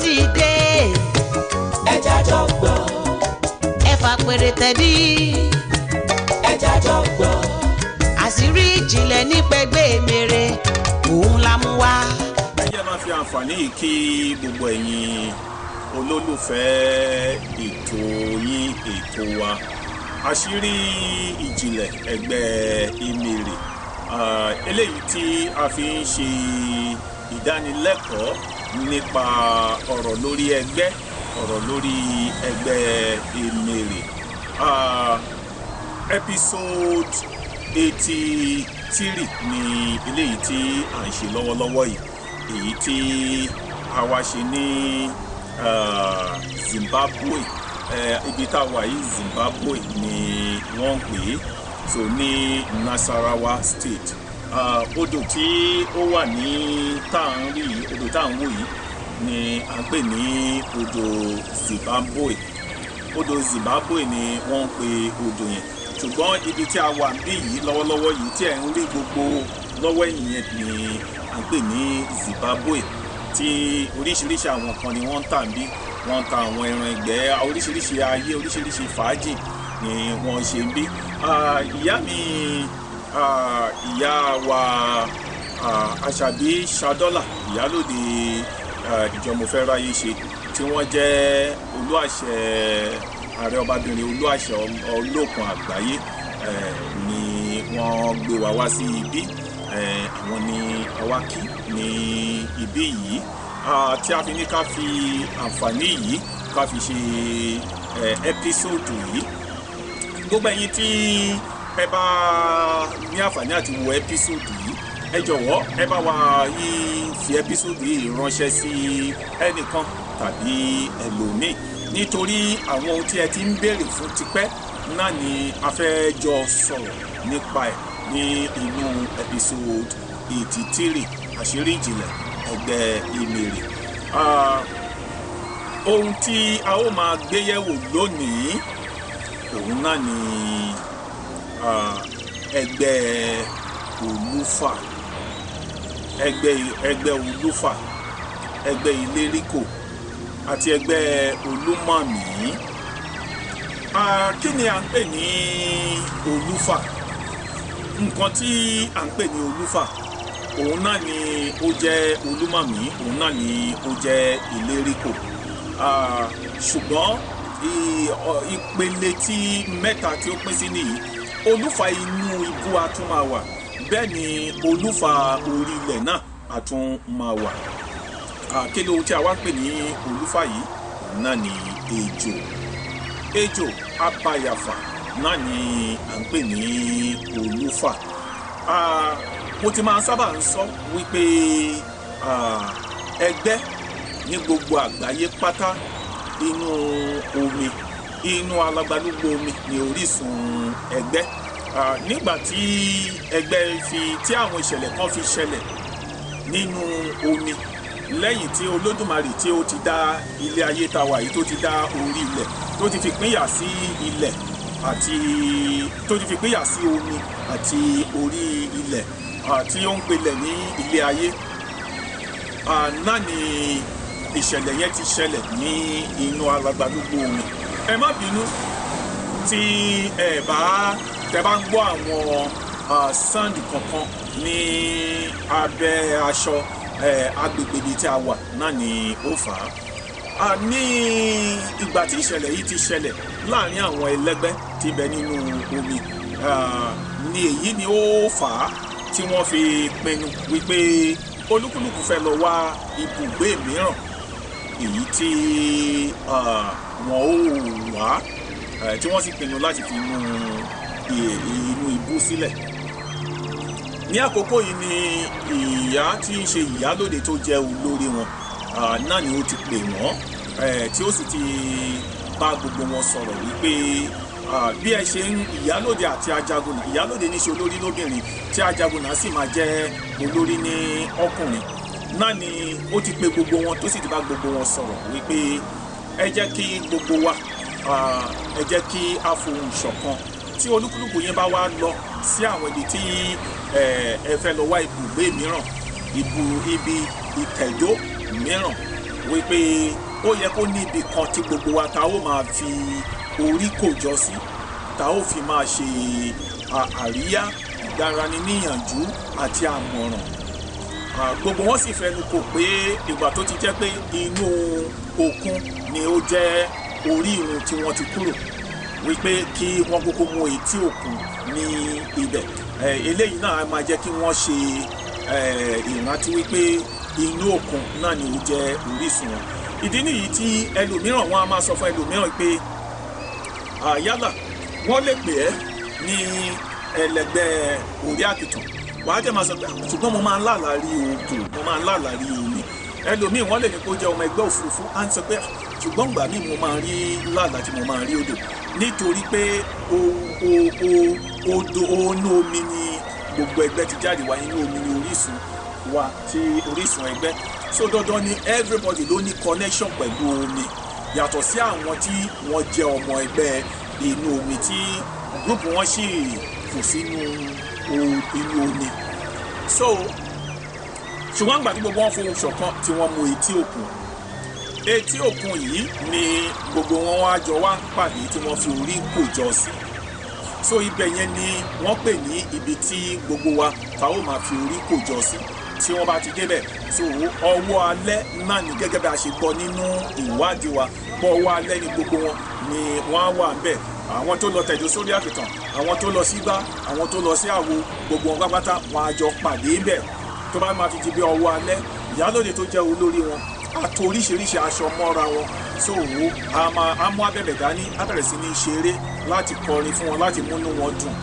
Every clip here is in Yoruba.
ti dé. Ẹ jẹ́ jọ gbọ́. Ẹ fà pèrè tẹ̀dí. Ẹ jẹ́ jọ gbọ́. Àṣírí ìjìnlẹ̀ nípa ẹgbẹ́ mèrè òun la mú wá. Ẹ jẹ́ máa fi àǹfààní yìí kí gbogbo ẹ̀yin olólùfẹ́ ètò yín, ètò wa, Àṣírí Ìjìnlẹ̀ Ẹgbẹ́ Emèrè, eléyìí tí a fi ń ṣe ìdánilẹ́kọ̀ọ́ nípa ọ̀rọ̀ lórí ẹgbẹ́, ọ̀rọ̀ lórí ẹgbẹ́ Emèrè. Episode 83 ni eléyìí tí à ń ṣe lọ́wọ́lọ́wọ́ yìí, èyí tí a wá ṣe ní Zimbabwe. Ibi tá a wà yìí, Zimbabwe ni wọ́n ń pè é, so ní Nasarawa State. Odò tí ó wà ní tá à ń rí yìí, odò tá à ń wò yìí ni à ń pè ní odò Zimbabwe. Odò Zimbabwe ni wọ́n ń pè odò yẹn, ṣùgbọ́n ibi tí a wà bí yìí lọ́wọ́lọ́wọ́ yìí tí ẹ̀ ń rí gbogbo lọ́wọ́ ẹ̀yìn yẹn ni à ń pè ní Zimbabwe, tí oríṣiríṣi àwọn kan ni wọ́n ń tà bí. Wọ́n ń ta àwọn ẹran ìgbẹ́, oríṣiríṣi ayé, oríṣiríṣi fàájì ni wọ́n ṣe ń bí. Ìyá mi, ìyá wa, Àṣàbí Ṣadọ́là, ìyálòde ìjọ Mo Fẹ́ Ráyé Ṣe, tí wọ́n jẹ́ olúàṣẹ, ààrẹ ọbabìnrin olúàṣẹ olókun àgbáyé, ni wọ́n gbé wa wá sí ibí. Àwọn ni awákí ní ibí yìí tí a fi ní ká fi àǹfààní yìí ká fi ṣe episode yìí. Gbogbo ẹ̀yin tí ẹ bá ní àǹfààní àti wo episode yìí, ẹ jọ̀wọ́, ẹ bá wa yí fi episode yìí ránṣẹ́ sí ẹnìkan tàbí ẹlòmíì, nítorí àwọn ohun tí ẹ ti ń béèrè fún tipẹ́ náà ni a fẹ́ jọ sọ̀rọ̀ nípa ẹ̀ ní inú episode 83 Àṣírí Ìjìnlẹ̀ Ẹgbẹ́ Emèrè. Ohun tí a ó máa gbé yẹ̀wò lónìí, òun náà ni ẹgbẹ́ Olúfà, ẹgbẹ́ Olúfà, ẹgbẹ́ Ìléríkò àti ẹgbẹ́ Olúmọ̀mí. Kí ni à ń pè ní Olúfà? Nǹkan tí à ń pè ní Olúfà, òun náà ni ó jẹ́ Olúmọ̀mí, òun náà ni ó jẹ́ Ìléríkò. Ṣùgbọ́n ìpele tí mẹ́ta tí ó pín sí nìyí. Olúfà inú ibú a tún máa wà, bẹ́ẹ̀ ni Olúfà orí ilẹ̀ náà a tún máa wà. Kí ló tí a wá ń pè ní Olúfà yìí? Òun náà ni ejò, ejò abàyàfà náà ni à ń pè ní Olúfà. Mo ti máa ń sábà ń sọ wípé ẹgbẹ́ ní gbogbo àgbáyé pátá, inú omi, inú alágbálúgbó omi ni orísun ẹgbẹ́. Nígbà tí ẹgbẹ́ fi tí àwọn ìṣẹ̀lẹ̀ kan fi ṣẹlẹ̀ nínú omi, lẹ́yìn tí Olódùmarè tí ó ti dá ilé ayé ta wà yìí, tó ti dá orí ilẹ̀, tó ti fi pínyà sí ilẹ̀ àti tó ti fi pínyà sí omi àti orí ilẹ̀, tí ó ń pelẹ̀ ní ilé ayé, náà ni ìṣẹ̀lẹ̀ yẹn ti ṣẹlẹ̀ ní inú alágbálúgbó omi. Ẹ má bínú tí ẹ bá tẹ bá ń gbọ́ àwọn sound kankan ní abẹ́ aṣọ, agbègbè ibi tí a wà náà ni ó fà á. Ní ìgbà tí ìṣẹ̀lẹ̀ yìí ti ṣẹlẹ̀ láàrin àwọn ẹlẹ́gbẹ́ tí bẹ nínú omi, ní èyí ni ó fà á tí wọ́n fi pinnu wípé olúkúlùkù fẹ́ lọ wá ibùgbé mìíràn, èyí tí wọ́n ó wá, tí wọ́n sì pinnu láti fi inú ibú sílẹ̀. Ní àkókò yìí ni ìyá tí ń ṣe ìyálóde tó jẹ́ olórí wọn náà ni ó ti pè wọ́n, tí ó sì ti bá gbogbo wọn sọ̀rọ̀ wípé bí ẹ ṣe ń ìyálóde àti ajagunà, ìyálóde ní ṣe olórí lóbìnrin, tí ajagunà sì máa jẹ́ olórí ní ọkùnrin, náà ni ó ti pè gbogbo wọn tó sì ti bá gbogbo wọn sọ̀rọ̀ wípé ẹ jẹ́ kí gbogbo wa, ẹ jẹ́ kí a fohùn ṣọ̀kan. Tí olúkúlùkù yín bá wá lọ sí àwọn ibi tí ẹ fẹ́ lọ wá ibùgbé mìíràn, ibi ìtẹ̀dó mìíràn, wípé ó yẹ kó ní ibì kan tí gbogbo wa ta ó máa fi orí kò jọ sí, ta ó fi máa ṣe àríyá, ìgbaraẹniníyànjú àti àmọ̀ràn. Gbogbo wọn sì fẹnu kò pé ìgbà tó ti jẹ́ pé inú òkun ni ó jẹ́ orí irun tí wọ́n ti kúrò, wípé kí wọ́n kúkú mú etí òkun ní ibẹ̀. Eléyìí náà á máa jẹ́ kí wọ́n ṣe ìrántí wípé inú òkun náà ni ó jẹ́ orísun wọn. Ìdí nìyí tí ẹlòmíràn wọn á máa sọ fún ẹlòmíràn pé yálà wọ́n lè pè ẹ́ ní ẹlẹgbẹ́ orí àkìtàn, wàá jẹ́ máa sọ pé ṣùgbọ́n mo máa ń lálàá rí odò, mo máa ń lálàá rí omi. Ẹlòmíì wọ́n lè ní kó jẹ́ ọmọ ẹgbẹ́ òfurufú, á ń sọ pé ṣùgbọ́n ìgbà míì mo máa ń rí lálàá tí mo máa ń rí odò, nítorí pé odò inú omi ni gbogbo ẹgbẹ́ ti jáde wá, inú omi ni orísun wa ti orísun ẹgbẹ́. So dandan ni everybody ló ní connection pẹ̀lú omi, yàtọ̀ sí àwọn tí wọ́n jẹ́ ọmọ ẹgbẹ́ inú omi tí group wọn sì kù sínú inú omi. So ṣùgbọ́n ìgbà tí gbogbo wọn fohùn ṣọ̀kan tí wọ́n mú etí òkun, etí òkun yìí ni gbogbo wọn wá jọ wá ń pàdé tí wọ́n fi orí kò jọ sí. So ibẹ̀ yẹn ni wọ́n pè ní ibi tí gbogbo wa ta ó máa fi orí kò jọ sí tí wọ́n bá ti débẹ̀. So ọwọ́ alẹ́ náà ni gẹ́gẹ́ bí a ṣe gbọ́ nínú ìwádìí wa, bọ́ ọwọ́ alẹ́ ni gbogbo wọn ni wọ́n á wà ńbẹ̀. Àwọn tó lọ tẹ̀dó sórí àkìtàn, àwọn tó lọ sígbá, àwọn tó lọ sí àwo, gbogbo wọn pátápátá wọn á jọ pàdé ńbẹ̀. Tó bá máa fi di bí ọwọ́ alẹ́, ìyálóde tó jẹ́ olórí wọn á to oríṣiríṣi aṣọ mọ́ra wọn. So a máa mú abẹ̀bẹ̀ dání, á bẹ̀rẹ̀ sí ní ṣeré láti kọrin fún wọn, láti múnú wọn dùn.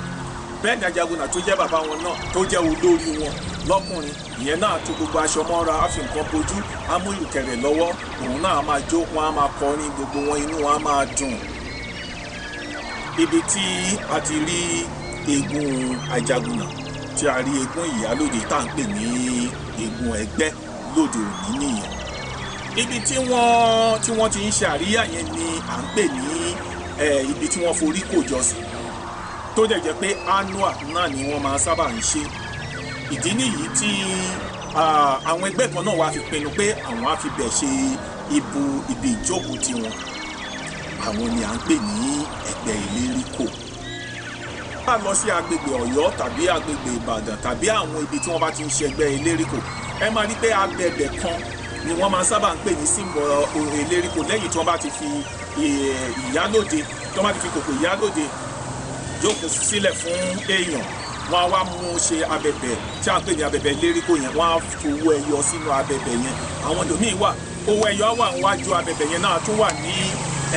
Bẹ́ẹ̀ ni Ajagunà tó jẹ́ bàbá wọn náà tó jẹ́ olórí wọn lọ́kùnrin, ìyẹn náà tó gbogbo aṣọ mọ́ra, á fi nǹkan bojú, á mú ìrùkẹ̀rẹ̀ lọ́wọ́, òun náà á máa jó, wọn á máa kọrin, gbogbo wọn inú wọn á máa dùn. Ibi tí a ti rí eégún Ajagunà, tí a rí eégún ìyálóde tá à ń pè ní eégún ẹgbẹ́ lóde òní nìyẹn. Ibi tí wọ́n ti ń ṣe àríyá yẹn ni à ń pè ní ibi tí wọ́n forí kò jọ sí, tó dẹ̀ jẹ́ pé annual náà ni wọ́n máa sábà ń ṣe. Ìdí nìyí tí àwọn ẹgbẹ́ kan náà wá fi pinnu pé àwọn á fi bẹ̀ ṣe ibi ìjókòó tiwọn. Àwọn ni à ń pè ní ẹgbẹ́ Eléríkò. Bá lọ sí agbègbè Ọ̀yọ́ tàbí agbègbè Ìbàdàn tàbí àwọn ibi tí wọ́n bá ti ń ṣe ẹgbẹ́ Eléríkò, ẹ máa rí pé abẹ̀bẹ̀ kan ni wọ́n máa sábà ń pè ní símbọ̀ Eléríkò. Lẹ́yìn tí wọ́n bá ti fi ìyálóde, tí wọ́n bá ti fi kòkò ìyálóde jókòó sílẹ̀ fún èèyàn, wọ́n á wá mú ṣe abẹ̀bẹ̀ tí a ń pè ní abẹ̀bẹ̀ Eléríkò yẹn, wọ́n á fi owó ẹyọ sínú abẹ̀bẹ̀ yẹn. Àwọn ẹlòmíín wà, owó ẹyọ wà níwájú abẹ̀bẹ̀ yẹn náà tún wà ní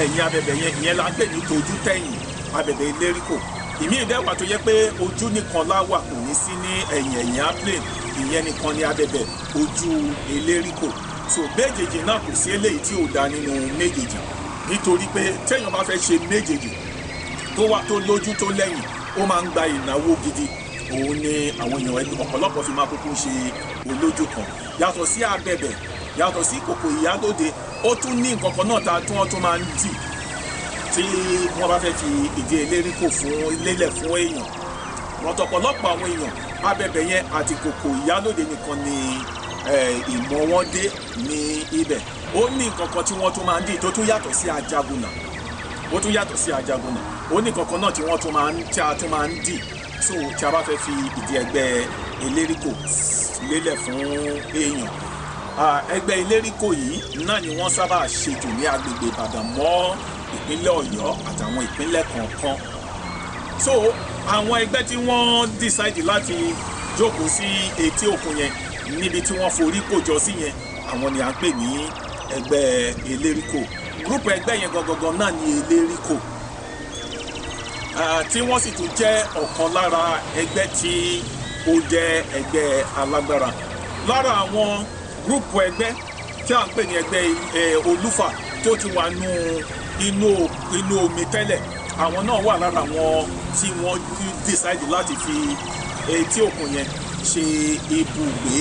ẹ̀yìn abẹ̀bẹ̀ yẹn, ìyẹn la ń pè ní tojú tẹ̀yìn abẹ̀bẹ̀ Eléríkò. Ìmí ìdẹ́wà tó yẹ pé ojú nìkan láwà, kò ní sí ní ẹ̀yìn ẹ̀yìn airplane, ìyẹn nìkan ní abẹ̀bẹ̀ ojú Eléríkò. So méjèèjì náà kò sí eléyìí tí ò da nínú méjèèjì, nítorí pé téèyàn bá fẹ́ ṣe méjèèjì tó wà tó lójú tó lẹ́yìn, ó máa ń gba ìnáwó gidi. Òun ni àwọn èèyàn ọ̀pọ̀lọpọ̀ fi máa kúkú ṣe olójú kan. Yàtọ̀ sí abẹ̀bẹ̀, yàtọ̀ sí kòkò ìyálóde, ó tún ní nǹkan kan náà tá tí wọ́n tún máa ń dì tí wọ́n bá fẹ́ fi ìdí Eléríkò fún lélẹ̀ fún èèyàn. Ọ̀pọ̀lọpọ̀ àwọn èèyàn abẹ̀bẹ̀ yẹn àti kòkò ìyálóde nìkan ni ìmọ̀ wọn dé ní ibẹ̀. Ó ní nǹkan kan tí wọ́n tún máa ń dì tó tún yàtọ̀ sí Ajagunà, ó tún yàtọ̀ sí Ajagunà. Ó ní nǹkan kan náà tí wọ́n tún máa ń tí a tún máa ń dì. So tí a bá fẹ́ fi ìdí ẹgbẹ́ Eléríkò lélẹ̀ fún èèyàn, ẹgbẹ́ Eléríkò yìí náà ni wọ́n sábà ṣe jù ní agbègbè Ìbàdàn mọ́ ìpínlẹ̀ Ọ̀yọ́ àtàwọn ìpínlẹ̀ kọ̀ọ̀kan. So àwọn ẹgbẹ́ tí wọ́n decide láti jókòó sí etí òkun yẹn níbi tí wọ́n forí kò jọ sí yẹn, àwọn ni à ń pè ní ẹgbẹ́ Eléríkò. Gúrúùpù ẹgbẹ́ yẹn gangan náà ni Eléríkò, tí wọ́n sì tún jẹ́ ọ̀kan lára ẹgbẹ́ tí ó jẹ́ ẹgbẹ́ alágbára. Lára àwọn gúrúùpù ẹgbẹ́ tí à ń pè ní ẹgbẹ́ Olúfà tó ti wà nù inú omi tẹ́lẹ̀, àwọn náà wà lára àwọn tí wọ́n decide láti fi etí òkun yẹn ṣe ibùgbé.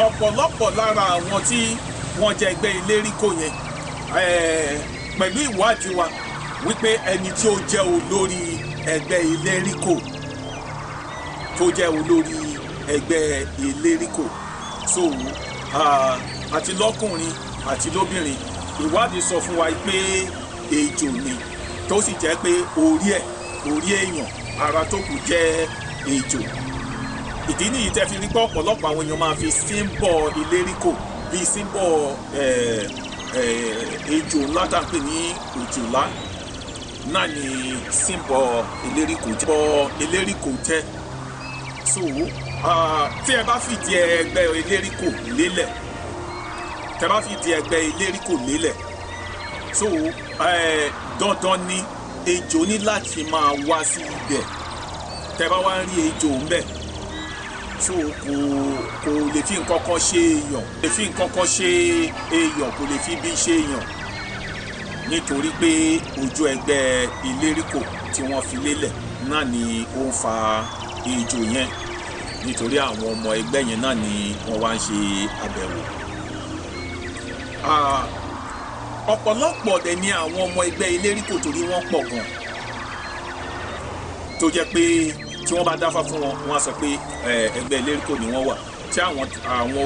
Ọ̀pọ̀lọpọ̀ lára àwọn tí wọ́n jẹ́ ẹgbẹ́ Eléríkò yẹn, pẹ̀lú ìwádìí wa wípé ẹni tí ó jẹ́ olórí ẹgbẹ́ Eléríkò tó jẹ́ olórí ẹgbẹ́ Eléríkò, so àti lọ́kùnrin àti lóbìnrin. Ìwádìí sọ fún wa pé ejò ni, tó sì jẹ́ pé orí ẹ̀ orí èèyàn, ara tó kù jẹ́ ejò. Ìdí nìyí tẹ́ fi rí pé ọ̀pọ̀lọpọ̀ àwọn èèyàn máa fi símbọ̀ Eléríkò bíi símbọ̀ ejò ńlá tá à ń pè ní òjòlá náà ni símbọ̀ Eléríkò jẹ́. Eléríkò jẹ́. So tí ẹ bá fìdí ẹgbẹ́ Eléríkò lélẹ̀, tẹ́ bá fìdí ẹgbẹ́ Eléríkò lélẹ̀, so dandan ni ejò ní láti máa wá sí ibẹ̀. Tẹ́ bá wá ń rí ejò ńbẹ̀, so kò lè fi nǹkan kan ṣe èèyàn, lè fi nǹkan kan ṣe èèyàn, kò lè fi bí ṣe èèyàn, nítorí pé ojú ẹgbẹ́ Eléríkò tí wọ́n fi lélẹ̀ náà ni ó ń fa ejò yẹn, nítorí àwọn ọmọ ẹgbẹ́ yẹn náà ni wọ́n wá ń ṣe àbẹ̀wò. Ọ̀pọ̀lọpọ̀ dẹ̀ ni àwọn ọmọ ẹgbẹ́ Eléríkò, torí wọ́n pọ̀ gan, tó jẹ́ pé tí wọ́n bá dáfá fún wọn, wọ́n á sọ pé ẹgbẹ́ Eléríkò ni wọ́n wà. Tí àwọn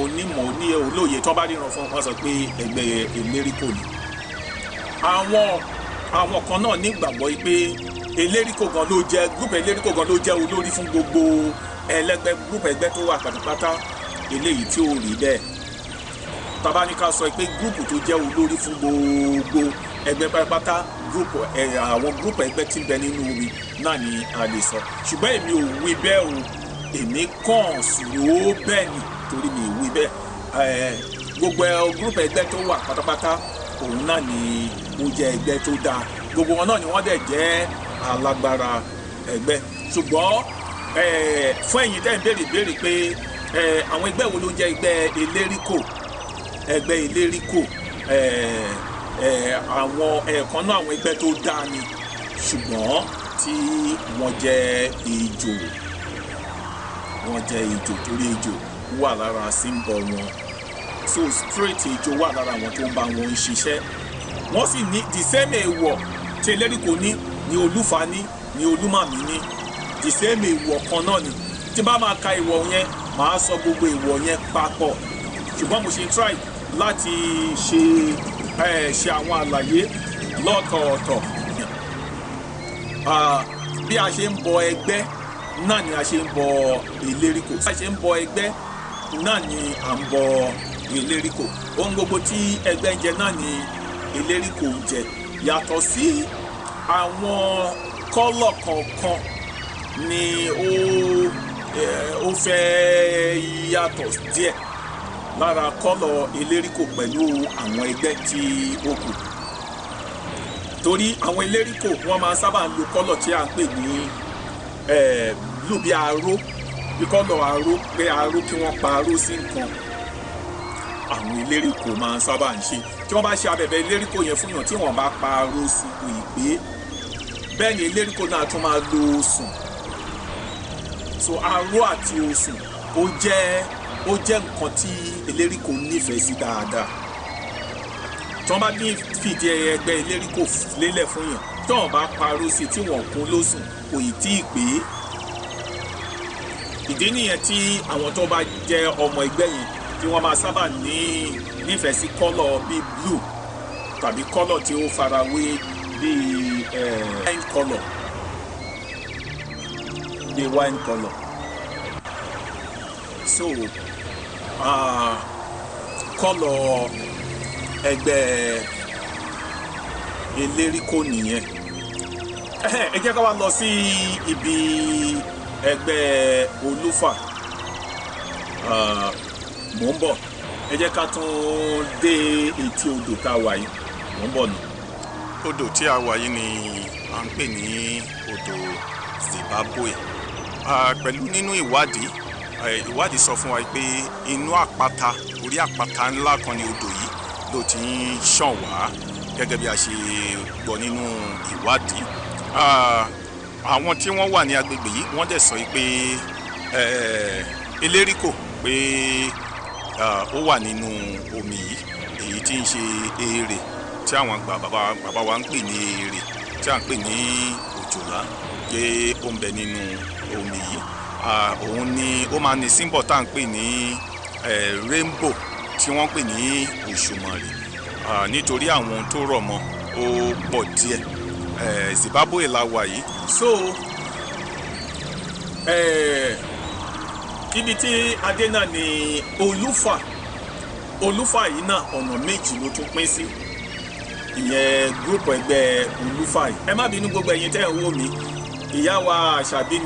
onímọ̀ oní olóye tó bá ríran fún wọn, wọ́n á sọ pé ẹgbẹ́ Eléríkò ni. Àwọn kan náà nígbàgbọ́ pé Eléríkò gan ló jẹ́ gúrùpù Eléríkò gan ló jẹ́ olórí fún gbogbo ẹlẹ́gbẹ́ gúrùpù ẹgbẹ́ tó wà pátápátá, eléyìí tí ò rí bẹ́ẹ̀. Tàbá ní ká sọ pé gúrùpù tó jẹ́ olórí fún gbogbo ẹgbẹ́ pátápátá, gúrùpù àwọn gúrùpù ẹgbẹ́ tí ń bẹ nínú omi náà ni a lè sọ. Ṣùgbọ́n èmi ò wí bẹ́ẹ̀ o, èmi kàn sùúrù bẹ́ẹ̀ ni, torí mi ò wí bẹ́ẹ̀. Gbogbo gúrùpù ẹgbẹ́ tó wà pátápátá òun náà ni ó jẹ́ ẹgbẹ́ tó dáa, gbogbo wọn náà ni wọ́n dẹ̀ jẹ́ alágbára ẹgbẹ́. Ṣùgbọ́n fún ẹ̀yin tẹ́ ń béèrè pé àwọn ẹgbẹ́ wo ló ń jẹ́ ẹgbẹ́ Eléríkò, ẹgbẹ́ Eléríkò àwọn ẹ̀ẹ̀kan náà àwọn ẹgbẹ́ tó dáa ni, ṣùgbọ́n tí wọ́n jẹ́ ejò, wọ́n jẹ́ ejò torí ejò wà lára símbọ̀ wọn. So straight ejò wà lára àwọn tó ń bá wọn ṣiṣẹ́. Wọ́n sì ní the same èèwọ̀ tí Eléríkò ní ni Olúfà ní ni Olúmàmí ní, the same èèwọ̀ kan náà ni. Tí bá máa ka èèwọ̀ yẹn, màá sọ gbogbo èèwọ̀ yẹn papọ̀, ṣùgbọ́n mo ṣe try láti ṣe àwọn àlàyé lọ́tọ̀ọ̀tọ̀. Bí a ṣe ń bọ ẹgbẹ́ náà ni a ṣe ń bọ Eléríkò, bí a ṣe ń bọ ẹgbẹ́ náà ni à ń bọ Eléríkò. Ohun gbogbo tí ẹgbẹ́ ń jẹ náà ni Eléríkò ń jẹ, yàtọ̀ sí àwọn kọ́lọ̀ kọ̀ọ̀kan ni ó fẹ́ yàtọ̀ díẹ̀ lára kọ́lọ̀ Eléríkò pẹ̀lú àwọn ẹgbẹ́ tí ó kù. Torí àwọn Eléríkò wọ́n máa sábà ń lo kọ́lọ̀ tí a ń pè ní blue, bí aró, bí kọ́lọ̀ aró, pé aró kí wọ́n pa aró sí nǹkan. Àwọn Eléríkò máa ń sábà ń ṣe, tí wọ́n bá ṣe abẹ̀bẹ̀ Eléríkò yẹn fún yàn tí wọ́n bá pa aró sí kò ì pé. Bẹ́ẹ̀ ni Eléríkò náà tún máa lo osùn. So aró àti osùn ó jẹ́ nǹkan tí Eléríkò nífẹ̀ẹ́ sí dáadáa. Tí wọ́n bá ní fìdí ẹgbẹ́ Eléríkò lélẹ̀ fún yàn, tí wọ́n bá paró sí tí wọ́n kún lósùn kò ì tí ì pé. Ìdí nìyẹn tí àwọn tó bá jẹ́ ọmọ ẹgbẹ́ yẹn tí wọ́n máa sábà ní nífẹ̀ẹ́ sí kọ́lọ̀ bíi blue tàbí kọ́lọ̀ tí ó farawé bíi wine colour, bíi wine colour. So kọ́lọ̀ ẹgbẹ́ Eléríkò nìyẹn. Ẹ jẹ́ ká wá lọ sí ibi ẹgbẹ́ Olúfà. Mò ń bọ̀, ẹ jẹ́ ká tún dé etí odò tá a wà yìí. Mò ń bọ̀ nù. Odò tí a wà yìí ni à ń pè ní odò Zimbabwe. Pẹ̀lú nínú ìwádìí, ìwádìí sọ fún wa pé inú àpáta, orí àpáta ńlá kan ni odò yìí ló ti ń ṣàn wá, gẹ́gẹ́ bí a ṣe gbọ́ nínú ìwádìí. Àwọn tí wọ́n wà ní agbègbè yìí wọ́n dẹ̀ sọ pé Eléríkò pé ó wà nínú omi yìí, èyí tí ń ṣe erè tí àwọn bàbá wa ń pè ní erè, tí à ń pè ní òjòlá, pé ó ń bẹ nínú omi yìí. Òun ni ó máa ní símbọ̀ tá à ń pè ní rainbow. tí wọ́n pè ní Òṣùmàrè, nítorí àwọn ohun tó rọ̀ mọ́ ó pọ̀ díẹ̀. Zimbabwe la wà yìí. So ibi tí adé náà ni Olúfà. Olúfà yìí náà ọ̀nà méjì ló tún pín sí, ìyẹn group ẹgbẹ́ Olúfà yìí. Ẹ má bínú gbogbo ẹ̀yin tẹ́ ẹ̀ ń wò mí, ìyá wa Àṣàbí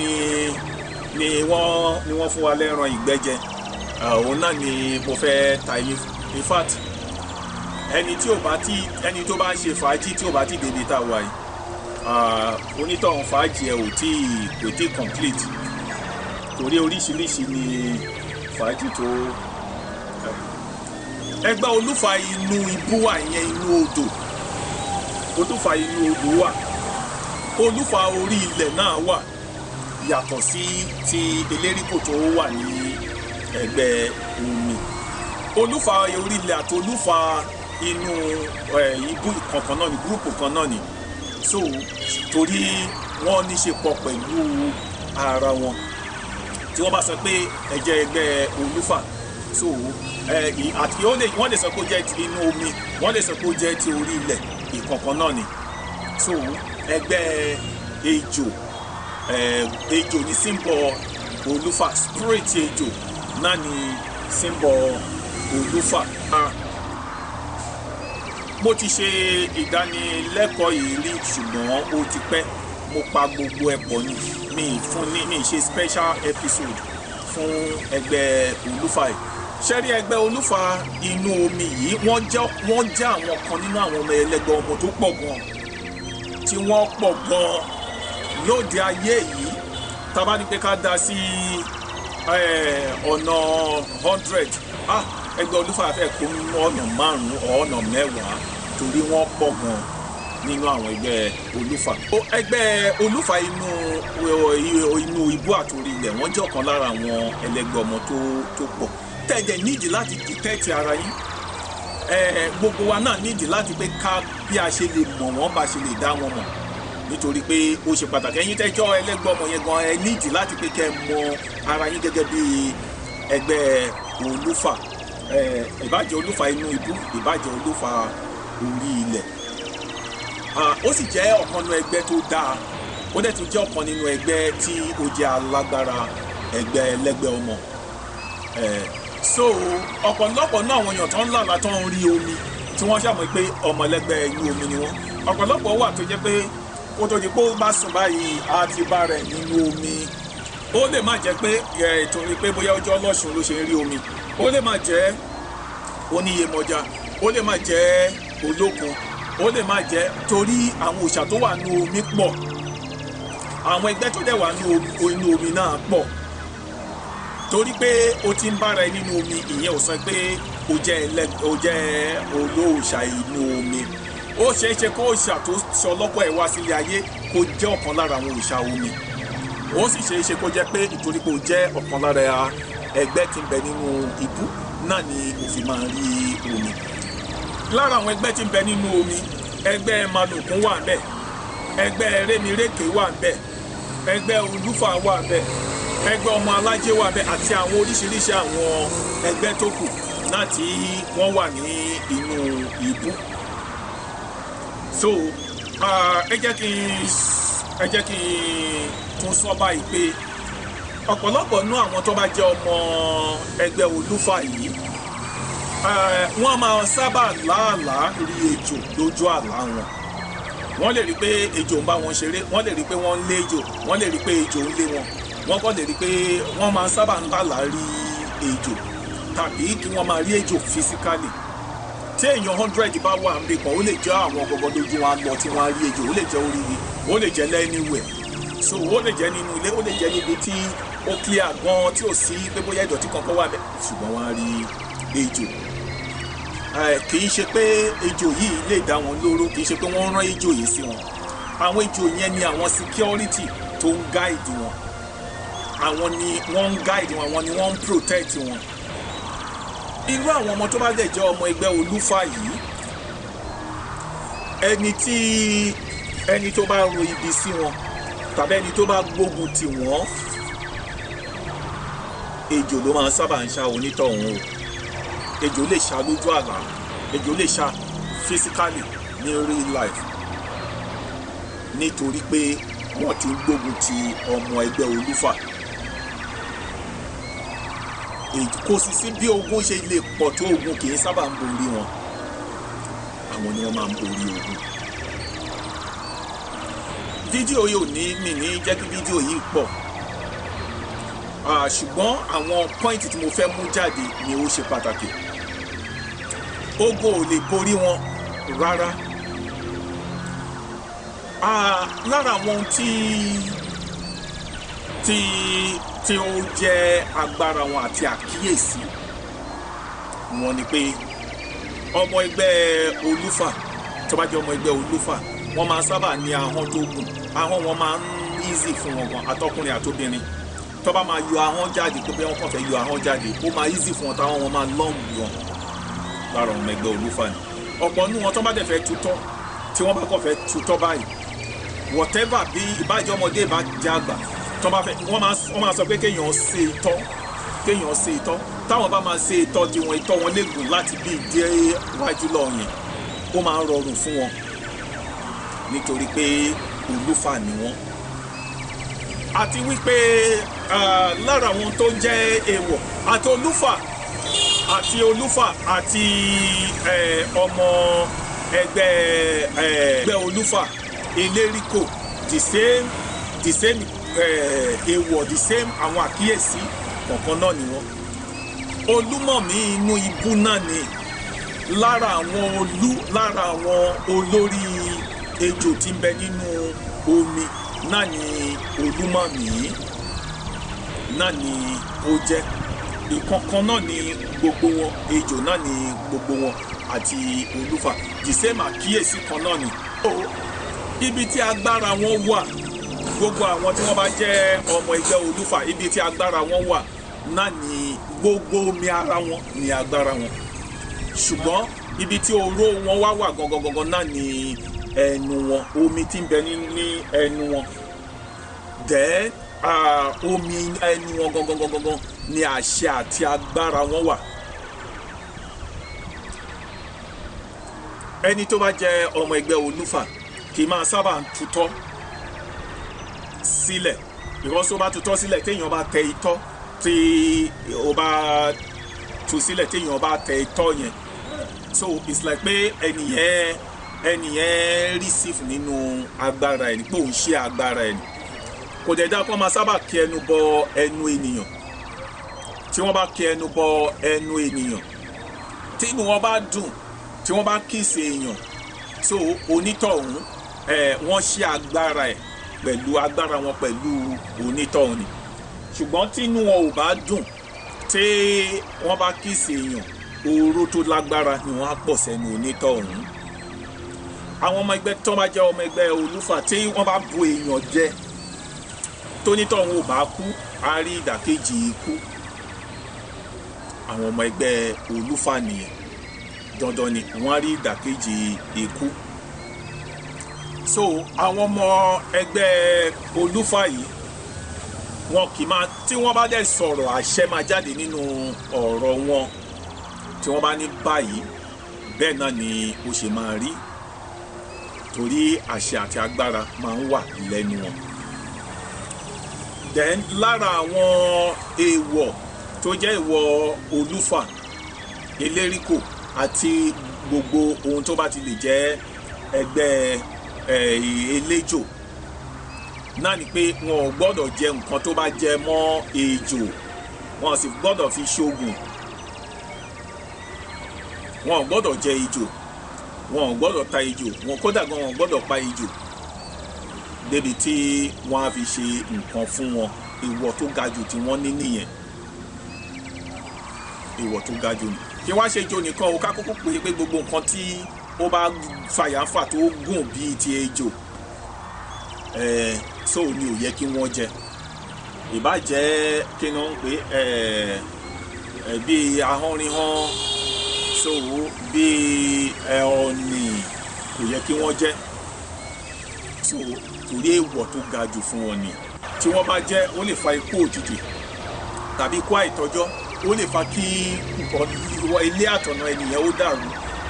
ni wọ́n fún wa lẹ́ran ìgbẹ́jẹ. Òun náà ni mo fẹ́ ta yín. In fact, ẹni tí ò bá tí, ẹni tó bá ń ṣe fàájì tí ò bá tí débi tá a wà yìí, onítọ̀hún fàájì ẹ̀ ò tí kò tí complete, torí oríṣiríṣi ni fàájì tó. Ẹgbẹ́ Olúfà inú ibú wà, ìyẹn inú odò. Olúfà inú odò wà, Olúfà orí ilẹ̀ náà wà, yàtọ̀ sí ti eléríkò tó wà ní ẹgbẹ́ omi. Olúfà orí ilẹ̀ àti Olúfà inú ibú kankan náà ni, group kan náà ni. So torí wọ́n ní ṣe pọ̀ pẹ̀lú ara wọn, tí wọ́n bá sọ pé ẹ jẹ́ ẹgbẹ́ Olúfà, so àti wọ́n lè sọ pé ó jẹ́ ti inú omi, wọ́n lè sọ pé ó jẹ́ ti orí ilẹ̀, ìkọ̀ọ̀kan náà ni. So ẹgbẹ́ ejò, ejò ní symbol Olúfà. Spirit ejò náà ní symbol Olúfà. Mo ti ṣe ìdánilẹ́kọ̀ọ́ yìí rí, ṣùgbọ́n ó ti pẹ́. Mo pa gbogbo ẹ̀ pọ̀ ni, mi fún ní mi ṣe special episode fún ẹgbẹ́ Olúfà yìí. Ṣẹ́rí ẹgbẹ́ Olúfà inú omi yìí, wọ́n jẹ́ àwọn kan nínú àwọn ọmọ ẹlẹ́gbẹ́ ọmọ tó pọ̀ gan, tí wọ́n pọ̀ gan lóde ayé yìí. Tá bá ní pé ká dá sí ọ̀nà 100, ah, ẹgbẹ́ Olúfà fẹ́ kó ọ̀nà márùn-ún, ọ̀nà 10, torí wọ́n pọ̀ gan nínú àwọn ẹgbẹ́ Olúfà. Ẹgbẹ́ Olúfà inú ibú àtòrí ilẹ̀, wọ́n jẹ́ ọ̀kan lára àwọn ẹlẹ́gbẹ́ ọmọ tó pọ̀ tẹ̀jẹ̀ nídìí láti detect ara yín. Gbogbo wa náà nídìí láti pé ká bí a ṣe lè mọ̀ wọ́n, bá ṣe lè dá wọn mọ̀, nítorí pé ó ṣe pàtàkì. Ẹ̀yin tẹ́jọ́ ẹlẹ́gbẹ́ ọmọ yẹn gan, ẹ nídìí láti pé kẹ́ ẹ mọ ara yín gẹ́gẹ́ bí ẹgbẹ́ Olúfà, ìbájẹ́ Olúfà inú ibú, ìbájẹ́ Olúfà orí ilẹ̀. Ó sì jẹ́ ọ̀kan nínú ẹgbẹ́ tó dáa, ó dẹ̀ tún jẹ́ ọ̀kan nínú ẹgbẹ́ tí ó jẹ́ alágbára ẹgbẹ́ ẹlẹ́gbẹ́ ọmọ. So ọ̀pọ̀lọpọ̀ náà àwọn èèyàn tó ń lálàá, tó ń rí omi, tí wọ́n ṣàmọ̀ pé ọmọ ẹlẹ́gbẹ́ inú omi ni wọ́n. Ọ̀pọ̀lọpọ̀ wà tó jẹ́ pé kó tó di pé ó bá sùn báyìí, á ti bá rẹ̀ nínú omi. Ó lè má jẹ́ pé torí pé bóyá ọjọ́ ọlọ́ṣun ló ṣe ń rí omi, ó lè má jẹ́ oníyemọja, ó lè má jẹ́ olókun, ó lè má jẹ́ torí àwọn òòṣà tó wà nínú omi pọ̀, àwọn ẹgbẹ́ tó dẹ̀ wà nínú omi náà pọ̀. Torí pé o ti ń bára ẹ nínú omi, ìyẹn ò sọ pé o jẹ́ olóòṣà inú omi. Ó ṣeé ṣe kó òòṣà tó sọ lọ́kọ̀ ẹ̀ wá sílé ayé kó jẹ́ ọ̀kan lára àwọn òòṣà omi. Ó sì ṣeé ṣe kó jẹ́ pé ìtorí pé o jẹ́ ọ̀kan lára ẹgbẹ́ tí ń bẹ nínú ibú náà ni o fi máa rí omi. Lára àwọn ẹgbẹ́ tí ń bẹ nínú omi, ẹgbẹ́ Malòkun wà ńbẹ̀, ẹgbẹ́ Rémirékè wà ńbẹ̀, ẹgbẹ́ Olúfà wà ńbẹ̀, ẹgbẹ́ ọmọ alájẹ wà ńbẹ̀, àti àwọn oríṣiríṣi àwọn ẹgbẹ́ tó kù náà tí wọ́n wà ní inú ibú. So ẹ jẹ́ kí n tún sọ báyìí pé ọ̀pọ̀lọpọ̀ nú àwọn tó bá jẹ́ ọmọ ẹgbẹ́ Olúfà yìí, wọ́n máa sábà láàlá rí ejò lójú àlá wọn. Wọ́n lè rí pé ejò ń bá wọn ṣeré, wọ́n lè rí pé wọ́n ń lé ejò, wọ́n lè rí pé ejò ń lé wọn. Wọ́n kàn lè rí pé wọ́n máa sábà ń lálàá rí ejò tàbí kí wọ́n máa rí ejò physically. Tí èèyàn 100 bá wà níbi kan, ó lè jẹ́ àwọn gbogbo lójú wọn lọ tí wọ́n á rí ejò. Ó lè jẹ́ orí, ó lè jẹ́ anywhere. So ó lè jẹ́ nínú ilé, ó lè jẹ́ níbi tí ó clear gan, tí ò sí pé bóyá ìdọ̀tí kankan wà bẹ́ẹ̀, ṣùgbọ́n wọ́n á rí ejò. Kì í ṣe pé ejò yìí lè dá wọn lóró, kì í ṣe pé wọ́n rán ejò yìí sí wọn. Àwọn ejò yẹn ni àwọn security tó ń guide wọn. Àwọn ni wọ́n ń guide wọn, àwọn ni wọ́n ń protect wọn. Irú àwọn ọmọ tó bá dẹ̀ jẹ́ ọmọ ẹgbẹ́ Olúfà yìí, ẹni tó bá ro ibi sí wọn tàbí ẹni tó bá gbógun tì wọ́n, ejò ló máa ń sábà ń ṣá onítọ̀hún o. Ejò lè ṣá lójú àlá, ejò lè ṣá physically ní real life, nítorí pé wọ́n ti ń gbógun ti ọmọ ẹgbẹ́ Olúfà. Kò sì sí bí ogun ṣe lè pọ̀ tó, ogun kì í sábà ń borí wọn, àwọn ni wọ́n máa ń borí ogun. Fídíò yìí ò ní mi ní jẹ́ kí fídíò yìí pọ̀, ṣùgbọ́n àwọn pọ́ìntì tí mo fẹ́ mú jáde ni ó ṣe pàtàkì. Ogun ò lè borí wọn rárá. Lára àwọn ohun tí ó jẹ́ agbára wọn àti àkíyèsí wọn ni pé ọmọ ẹgbẹ́ Olúfà, tó bá jẹ́ ọmọ ẹgbẹ́ Olúfà, wọ́n máa sábà ní ahọ́n tó gùn. Ahọ́n wọn máa ń easy fún wọn gan, àtọkùnrin àtobìnrin. Tó bá máa yọ ahọ́n jáde, pé bí wọ́n kàn fẹ́ yọ ahọ́n jáde, ó máa easy fún wọn, táwọn wọn máa long gan. Lára ọmọ ẹgbẹ́ Olúfà ni ọ̀pọ̀ nínú wọn. Tó bá dẹ̀ fẹ́ tutọ́, tí wọ́n bá kàn fẹ́ tutọ́ báyìí, whatever, bí ìbájọ́ ọmọdé, ìbájẹ́ àgbà, tó bá fẹ́, wọ́n máa sọ pé kéèyàn ṣe itọ́, kéèyàn ṣe itọ́. Táwọn bá máa ṣe itọ́ di wọn, itọ́ wọn lè gùn láti bí dé wájú lọ yẹn. Ó máa ń rọrùn fún wọn nítorí pé Olúfà ni wọ́n. Àti wípé lára àwọn tó jẹ́ èèwọ̀ àti Olúfà àti ọmọ ẹgbẹ́ Olúfà eléríkò, the same èèwọ̀, the same àwọn àkíyèsí kọ̀ọ̀kan náà ni wọ́n. Olúmọ̀mí inú ibú náà ni lára àwọn olú, lára àwọn olórí ejò tí ń bẹ nínú omi náà ni Olúmọ̀mí náà ni ó jẹ́. Ìkankan náà ni gbogbo wọn, ejò náà ni gbogbo wọn àti Olúfà, the same àkíyèsí kan náà ni. Ibi tí agbára wọn wà, gbogbo àwọn tí wọ́n bá jẹ́ ọmọ ẹgbẹ́ Olúfà, ibi tí agbára wọn wà náà ni gbogbo omi ara wọn ni agbára wọn, ṣùgbọ́n ibi tí oró wọn wá wà gangan gangan náà ni ẹnu wọn, omi tí ń bẹ ní ẹnu wọn. Then omi ẹnu wọn gangan gangan gangan ni àṣẹ àti agbára wọn wà. Ẹni tó bá jẹ́ ọmọ ẹgbẹ́ Olúfà kì í máa sábà ń tutọ́ sílẹ̀, because tó bá tutọ́ sílẹ̀, téèyàn bá tẹ itọ́ tí ó bá tu sílẹ̀, téèyàn bá tẹ itọ́ yẹn, so it's like pé ẹnìyẹn receive nínú agbára ẹni, pé òun ṣe agbára ẹni. Kò dẹ̀ dá kó máa sábà kí ẹnu bọ ẹnu ènìyàn. Tí wọ́n bá kí ẹnu bọ ẹnu ènìyàn, tí inú wọn bá dùn, tí wọ́n bá kiss èèyàn, so onítọ̀hún ẹ̀, wọ́n ṣe agbára ẹ̀ pẹ̀lú agbára wọn pẹ̀lú onítọ̀hún ni. Ṣùgbọ́n tí inú wọn ò bá dùn, tí wọ́n bá kiss èèyàn, oró tó lágbára ni wọ́n á pọ̀ sẹ́nu onítọ̀hún. Àwọn ọmọ ẹgbẹ́ tó bá jẹ́ ọmọ ẹgbẹ́ Olúfà, tí wọ́n bá bu èèyàn jẹ, tónítọ̀hún ò bá kú, á rí ìdàkejì ikú. Àwọn ọmọ ẹgbẹ́ Olúfà nìyẹn, dandan ni wọ́n á rí ìdàkejì ikú. So àwọn ọmọ ẹgbẹ́ Olúfà yìí, wọn kì í máa, tí wọ́n bá dẹ̀ sọ̀rọ̀, àṣẹ máa jáde nínú ọ̀rọ̀ wọn. Tí wọ́n bá ní báyìí, bẹ́ẹ̀ náà ni ó ṣe máa rí, torí àṣẹ àti agbára máa ń wà lẹ́nu wọn. Then lára àwọn èèwọ̀ tó jẹ́ èèwọ̀ Olúfà, eléríkò àti gbogbo ohun tó bá ti lè jẹ́ ẹgbẹ́ eléjò náà ni pé wọn ò gbọ́dọ̀ jẹ nǹkan tó bá jẹ mọ́ ejò, wọn ò sì gbọ́dọ̀ fi ṣoògùn. Wọn ò gbọ́dọ̀ jẹ ejò, wọn ò gbọ́dọ̀ ta ejò wọn, kódà gan wọn ò gbọ́dọ̀ pa ejò débi tí wọ́n á fi ṣe nǹkan fún wọn. Èèwọ̀ tó ga jù tí wọ́n ní nìyẹn, èèwọ̀ tó ga jù ni. Kí wá ṣe ejò nìkan o, ká kúkú pé pé gbogbo nǹkan tí ó bá fàyàfà tó gùn bíi ti ejò ẹ̀ so ni ò yẹ kí wọ́n jẹ. Ìbá jẹ́ kí ni wọ́n ń pè ẹ̀ ẹ̀ bíi ahọ́nrihàn, so bíi ẹ̀ ọ̀nì, kò yẹ kí wọ́n jẹ. So torí èèwọ̀ tó ga jù fún wọn ni, tí wọ́n bá jẹ́, ó lè fa ikú òjijì tàbí ikú àìtọ́jọ́. Ó lè fa kí ilé àtọ̀nà ènìyàn ó dàrú.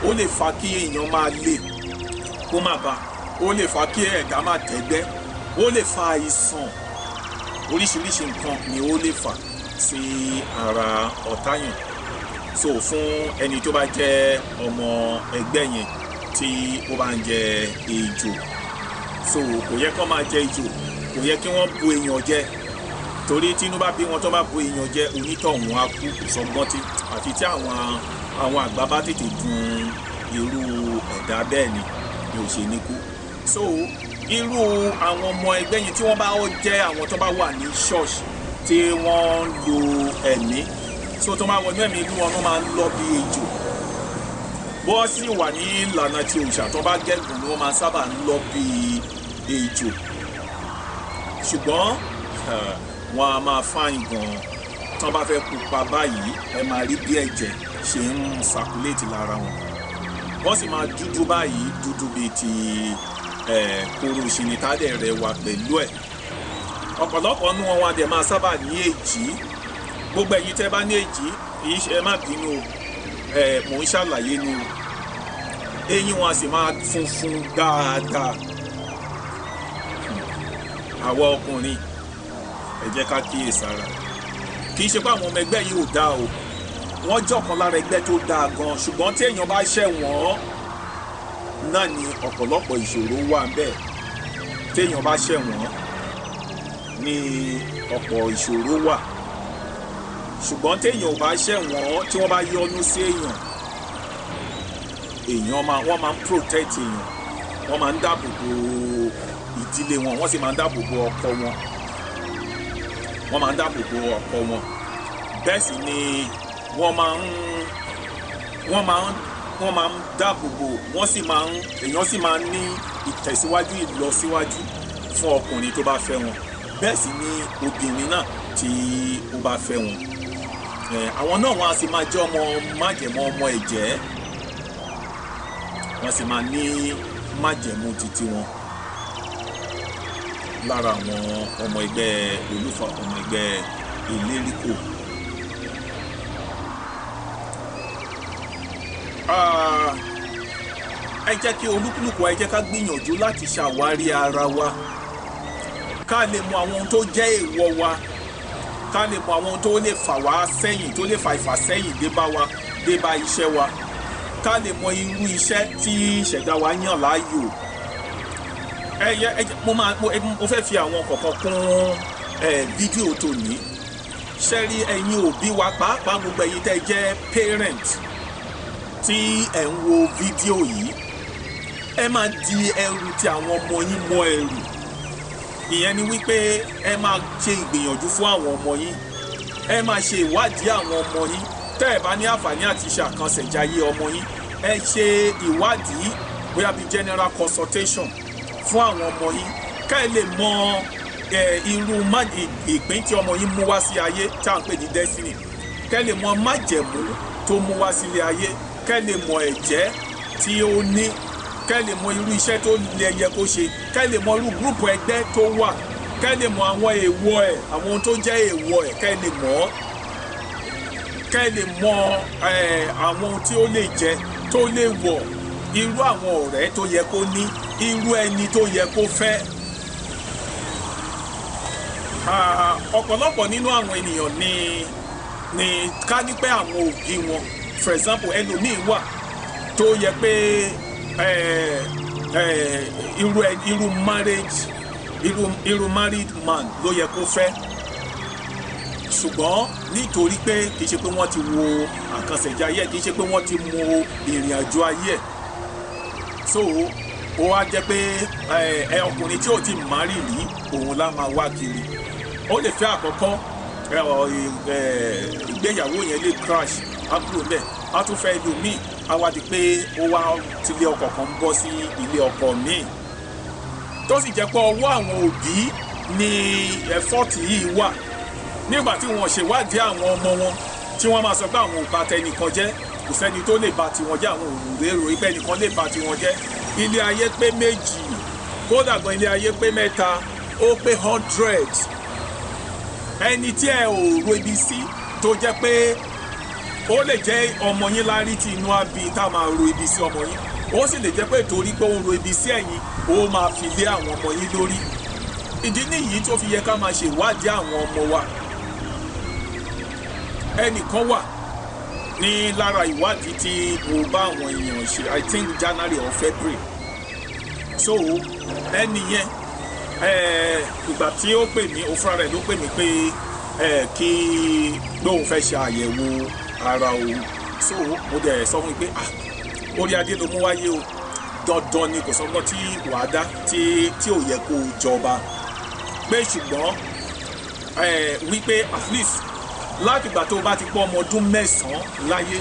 Ó lè fa kí èèyàn máa lè kó má ba. Ó lè fa kí ẹ̀dá má tẹ́gbẹ́. Ó lè fa àìsàn. Oríṣiríṣi nǹkan ni ó lè fà sí ara ọ̀tá yẹn. So fún ẹni tó bá jẹ́ ọmọ ẹgbẹ́ yẹn tí ó bá ń jẹ ejò, so kò yẹ kó máa jẹ ejò, kò yẹ kí wọ́n bu èèyàn jẹ, torí tínú bá bí wọn tó bá bu èèyàn jẹ, onítọ̀hún á kú. Kò sọgbọ́n tí àfi tí àwọn àgbà bá tètè dun irú ẹ̀dá bẹ́ẹ̀ ni ò ṣe ní kú. So irú àwọn ọmọ ẹgbẹ́ yẹn tí wọ́n bá jẹ́ àwọn tó bá wà ní ṣọ́ọ̀ṣì tí wọ́n ń lo ẹ̀mí, so tó máa wọnú ẹ̀mí inú wọn ló máa ń lọ bí ejò. Bó sì wà ní ìlànà ti òòṣà, tó bá gẹ́gùn ni wọ́n máa sábà ń lọ bí ejò. Ṣùgbọ́n wọn a máa fáyìn gan-an. Tó bá fẹ́ pupa báyìí, ẹ máa rí bí ẹ̀jẹ̀ ṣe ń sakuléètì lára wọn. Wọ́n sì máa dúdú báyìí, dúdú bíi ti kóró ìṣìnìtádẹ̀ rẹ̀ wà pẹ̀lú ẹ̀. Ọ̀pọ̀lọpọ̀ nínú wọn dẹ̀ máa sábà ní èjì. Gbogbo ẹ̀yin tẹ́ bá ní èjì, ẹ má bínú o, mò ń ṣàlàyé ni o. Eyín wọn a sì máa funfun dáadáa. Àwa ọkùnrin, ẹ jẹ́ ká kíyèsára. Kì í ṣe pé àwọn ọmọ ẹgbẹ́ yìí ò dáa o, wọ́n jọ̀kan lára ẹgbẹ́ tó dáa gan, ṣùgbọ́n tí èèyàn bá ṣẹ̀ wọ́n náà ni ọ̀pọ̀lọpọ̀ ìṣòro wà ńbẹ̀. Tí èèyàn bá ṣẹ̀ wọ́n ni ọ̀pọ̀ ìṣòro wà. Ṣùgbọ́n téèyàn ò bá ṣẹ̀ wọ́n, tí wọ́n bá yọ́nú sí èèyàn, èèyàn máa wọ́n máa ń protect èèyàn, wọ́n máa ń dáàbò bo ìdílé wọn, wọ́n sì máa ń dáàbò bo ọkọ wọn, wọ́n máa ń dáàbò bo ọkọ wọn. Bẹ́ẹ̀ sì ni wọ́n máa ń dáàbò bo, wọ́n sì máa ń, èèyàn sì máa ń ní ìtẹ̀síwájú, ìlọsíwájú fún ọkùnrin tó bá fẹ́ wọn. Bẹ́ẹ̀ sì ni obìnrin náà tí ó bá fẹ́ wọn. Àwọn náà wọn a sì máa jẹ́ ọmọ májẹ̀mú, ọmọ ẹ̀jẹ̀, wọ́n sì máa ní májẹ̀mú títí wọn lára àwọn ọmọ ẹgbẹ́ Olúfà, ọmọ ẹgbẹ́ Eléríkò. Ẹ jẹ́ kí olúkúlùkù, ẹ jẹ́ ká gbìyànjú láti ṣàwárí ara wa, ká lè mọ àwọn ohun tó jẹ́ èèwọ̀ wa, ká lè mọ àwọn ohun tó lè fà wá sẹ́yìn, tó lè fa ìfàsẹ́yìn dé bá wa, dé bá iṣẹ́ wa, ká lè mọ irú iṣẹ́ tí ìṣẹ̀dá wa yàn láàyò. Mo fẹ́ fi àwọn kọ̀ọ̀kan kún fídíò tòní. Ṣé rí ẹ̀yin òbí wa, pàápàá gbogbo ẹ̀yin tẹ́ jẹ́ parent tí ẹ̀ ń wo fídíò yìí, ẹ máa di ẹrù tí àwọn ọmọ yín mọ́ ẹrù. Ìyẹn ni wípé ẹ máa ṣe ìgbìyànjú fún àwọn ọmọ yín, ẹ máa ṣe ìwádìí àwọn ọmọ yín. Tẹ́ ẹ bá ní àǹfààní àti ṣàkànṣẹ̀jáyé ọmọ yín, ẹ ṣe ìwádìí bóyá bíi general consultation fún àwọn ọmọ yín, ká ẹ lè mọ irú ìpín tí ọmọ yín mú wá sí ayé tá à ń pè ní destiny, ká ẹ lè mọ májẹ̀mú tó mú wá sílé ayé, ká ẹ lè mọ ẹ̀jẹ́ tí ó ní, ká lè mọ irú iṣẹ́ tó lè yẹ kó ṣe, ká lè mọ irú gúrùpù ẹgbẹ́ tó wà, ká lè mọ àwọn èèwọ̀ ẹ̀, àwọn ohun tó jẹ́ èèwọ̀ ẹ̀, ká lè mọ̀ ọ́, ká lè mọ àwọn ohun tí ó lè jẹ, tó lè wọ̀, irú àwọn ọ̀rẹ́ tó yẹ kó ní, irú ẹni tó yẹ kó fẹ́. Ọ̀pọ̀lọpọ̀ nínú àwọn ènìyàn ni ká ní pé àwọn òbí wọn, for example, ẹlòmíì wà tó yẹ pé irú marriage, irú married man ló yẹ kó fẹ́, ṣùgbọ́n nítorí pé kì í ṣe pé wọ́n ti wo àkànṣẹ̀jáyé ẹ̀, kì í ṣe pé wọ́n ti mọ ìrìn àjò ayé ẹ̀, so ó wá jẹ́ pé ọkùnrin tí ò ti marry rí òun lá máa wá kiri. Ó lè fẹ́ àkọ́kọ́, ìgbéyàwó yẹn lè crash, á kúrò ńbẹ̀, á tún fẹ́ ẹlòmíì, á wá di pé ó wá tilé ọkọ kan bọ́ sí ilé ọkọ míì, tó sì jẹ́ pé ọwọ́ àwọn òbí ni ẹ̀fọ́ọ̀tì yìí wà. Nígbà tí wọ́n ṣèwádìí àwọn ọmọ wọn, tí wọ́n máa sọ pé àwọn ò bà tẹnìkan jẹ́, kò sẹ́ni tó lè bà tiwọn jẹ́, àwọn ò lérò pé ẹnìkan lè bà tiwọn jẹ́. Ilé ayé pé méjì, kódà gan ilé ayé pé mẹ́ta, ó pé 100. Ẹni tí ẹ ò ro ibi sí tó jẹ́ pé ó lè jẹ́ ọmọ yín lárí tí inú á bí tá a máa ro ibi sí ọmọ yín, ó sì lè jẹ́ pé torí pé ó ń ro ibi sí ẹ̀yin, ó máa fi lé àwọn ọmọ yín lórí. Ìdí nìyí tó fi yẹ ká máa ṣe ìwádìí àwọn ọmọ wa. Ẹnìkan wà ní lára ìwádìí tí mo bá àwọn èèyàn ṣe, I think January or February. So ẹni yẹn, ìgbà tí ó pè mí, ó fúnra rẹ̀ ló pè mí pé kí lóun fẹ́ ṣe àyẹ̀wò ara òun. So mo dẹ̀ sọ fún mi pé, ah, orí adé ló mú wáyé o, dandan ni, kò sọ́gbọ́n tí wàá dá tí ò yẹ kó jọba. Pé ṣùgbọ́n wípé at least láti ìgbà tó bá ti pọ́ ọmọ ọdún 9 láyé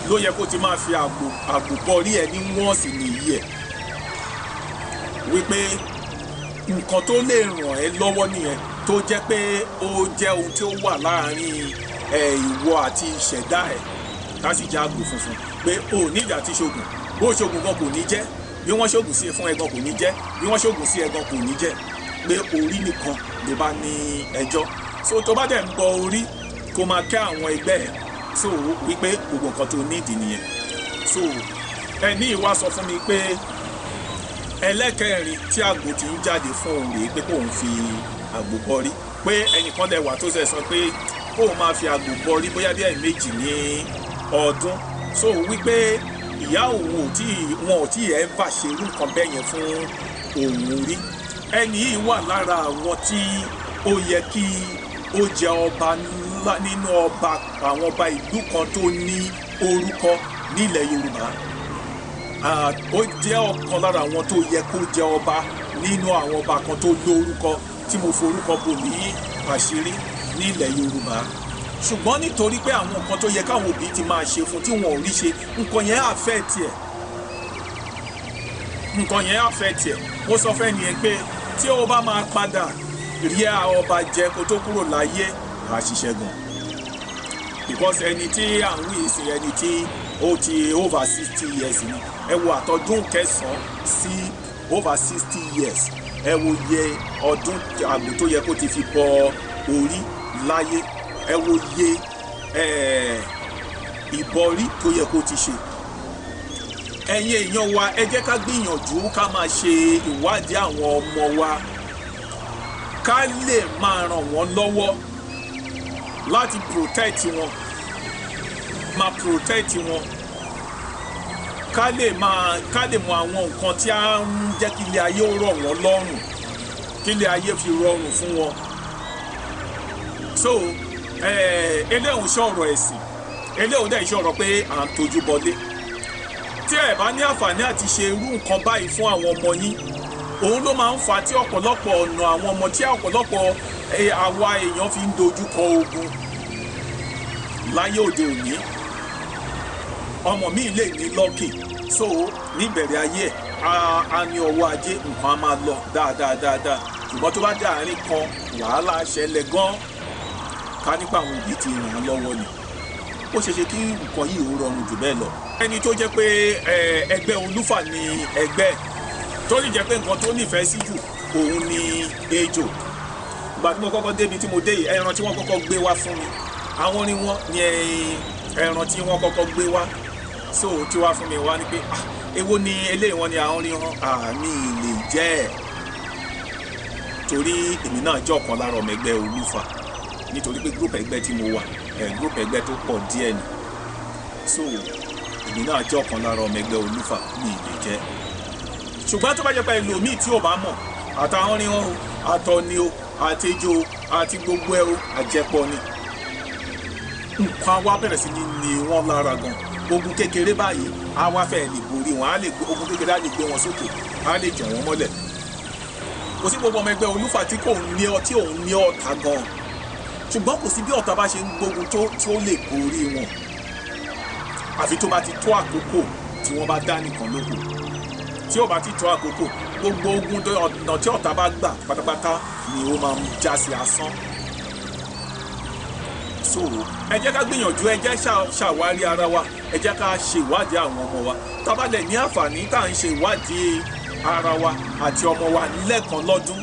ló yẹ kó ti máa fi àgbò bọrí ẹ ní wọ́n sì nìyí ẹ̀, wípé nǹkan tó lè ràn ẹ́ lọ́wọ́ nìyẹn, tó jẹ́ pé ó jẹ́ ohun tí ó wà láàárín ìwọ àti ìṣẹ̀dá ẹ̀, ká sì jẹ́ àgbò funfun. Pé o ní ìjà tí ṣoògùn, bó ṣoògùn gan kò ní jẹ́, bí wọ́n ṣoògùn sí fún ẹ gan kò ní jẹ́, bí wọ́n ṣoògùn sí ẹ gan kò ní jẹ́, pé orí nìkan ló bá ní ẹjọ́. So tó bá dẹ̀ ń bọ orí, kó máa kẹ́ àwọn ẹgbẹ́ ẹ̀. So wípé gbogbo nǹkan tó nídìí nìyẹn. So ẹni ìwà sọ fún mi pé ẹlẹ́kẹ̀rin tí àgbò ti ń jáde fún òun rèé, pé kóun fi àgbò bọrí, pé ẹnìkan lẹ́wà tó ṣe sọ pé kóun máa fi àgbò bọrí bóyá bí ẹ̀ẹ̀mejì ní ọdún. So wípé ìyá òun ò tí wọn ò tí ẹ̀ bá ṣe irú nǹkan bẹ́ẹ̀ yẹn fún òun rí. Ẹni yìí wà lára àwọn tí ó yẹ kí ó jẹ ọba ńlá nínú ọba àwọn ọba ìlú kan tó ní orúkọ nílẹ̀ Yorùbá. Ó jẹ́ ọ̀kan lára àwọn tó yẹ kó jẹ ọba nínú àwọn ọba kan tó lórúkọ tí mo forúkọ bò ní àṣírí nílẹ̀ Yorùbá. Ṣùgbọ́n nítorí pé àwọn nǹkan tó yẹ káwọn òbí ti máa ṣe fún tí wọn ò rí ṣe, nǹkan yẹn affect ẹ̀, nǹkan yẹn affect ẹ̀. Mo sọ fẹ́ nìyẹn pé tí o bá máa padà rí ọba jẹ kó tó kúrò láyé, wàá ṣiṣẹ́ gan, because ẹni tí à ń wí sí, ẹni tí ó ti over 60 years ni. Ẹ wo àtọdún 9 sí over 60 years, ẹ wo iye ọdún àgbò tó yẹ kó ti fi bọ orí láyé, ẹ wo iye ìbọrí tó yẹ kó ti ṣe. Ẹ̀yin èèyàn wa, ẹ jẹ́ ká gbìyànjú ká máa ṣe ìwádìí àwọn ọmọ wa, ká lè máa ràn wọ́n lọ́wọ́ láti protect wọn, máa protect wọn, ká lè mọ àwọn nǹkan tí a ń jẹ́ kí ilé ayé ó rọ̀ wọ́n lọ́rùn, kí ilé ayé fi rọrùn fún wọn. So eléhùn sọ̀rọ̀ ẹ̀sìn, eléhùn dẹ̀ sọ̀rọ̀ pé à ń tojú bọlé. Tí ẹ bá ní àǹfààní àti ṣe irú nǹkan báyìí fún àwọn ọmọ yín, òun ló máa ń fa tí ọ̀pọ̀lọpọ̀ ọ̀nà àwọn ọmọ tí ọ̀pọ̀lọpọ̀ àwa èèyàn fi ń dojú kọ ogun láyé òde òní. Ọmọ mi lè ní lọ́kì, so níbẹ̀rẹ̀ ayé ẹ̀ á ní ọwọ́ ajé, nǹkan á máa lọ dáadáa dáadáa, ṣùgbọ́n tó bá dé àárín kan, wàhálà ṣẹlẹ̀ gan. Ká nípa àwọn òbí ti ràn án lọ́wọ́ ni, ó ṣeéṣe kí nǹkan yìí ó rọrùn jù bẹ́ẹ̀ lọ. Ẹni tó jẹ́ pé ẹgbẹ́ Olúfà ni ẹgbẹ́, tó sì jẹ́ pé nǹkan tó nífẹ̀ẹ́ sí jù òun ni ejò. Ìgbà tí mo kọ́kọ́ débi tí mo dé yìí, ẹran tí wọ́n kọ́kọ́ gbé wá fún mi, àwọn ni wọ́n ní ẹran tí wọ́n kọ́kọ́ gbé wá, so tí wá fún mi wá ní pé ah, èwo ni eléyìí? Wọ́n ní àwọn rí hàn àmì lè jẹ́ ẹ̀, torí èmi náà jẹ́ ọ̀kan lára ọmọ ẹgbẹ́ Olúfà, nítorí pé group ẹgbẹ́ tí mo wà, group ẹgbẹ́ tó pọ̀ díẹ̀ ni. So èmi náà jẹ́ ọ̀kan lára ọmọ ẹgbẹ́ Olúfà, mi lè jẹ́. Ṣùgbọ́n tó bá jẹ́ pé ẹlòmíì tí ò bá mọ̀, àtàwọn rí wọn o, àtọ̀ ni o, àtejò àti gbogbo ẹ o, àjẹpọ̀ ni, nǹkan wá bẹ̀rẹ̀ sí ní ní wọ́n lára gan. Ogun kékeré báyìí á wá fẹ́ lè borí wọn, á lè gbé ogun kékeré, á lè gbé wọn sókè, á lè jọ̀ wọ́n mọ́lẹ̀. Kò sí gbogbo ọmọ ẹgbẹ́ Olúfà tí kò ní ọ tí òun ní ọ̀tá gan, ṣùgbọ́n kò sí bí ọ̀tá bá ṣe ń gbógun tó tí ó lè borí wọn, àfi tó bá ti tó àkókò tí wọ́n bá dá nìkan lóko. Tí ó bá ti tó àkókò, gbogbo ogun ọ̀nà tí ọ̀tá bá gbà pátápátá ni ó máa ń já sí asán. So ẹ jẹ́ ká gbìyànjú, ẹ jẹ́ ṣàwárí ara wa, ẹ jẹ́ ká ṣe ìwádìí àwọn ọmọ wa. Tá bá lè ní àǹfààní tá à ń ṣe ìwádìí ara wa àti ọmọ wa lẹ́ẹ̀kan lọ́dún,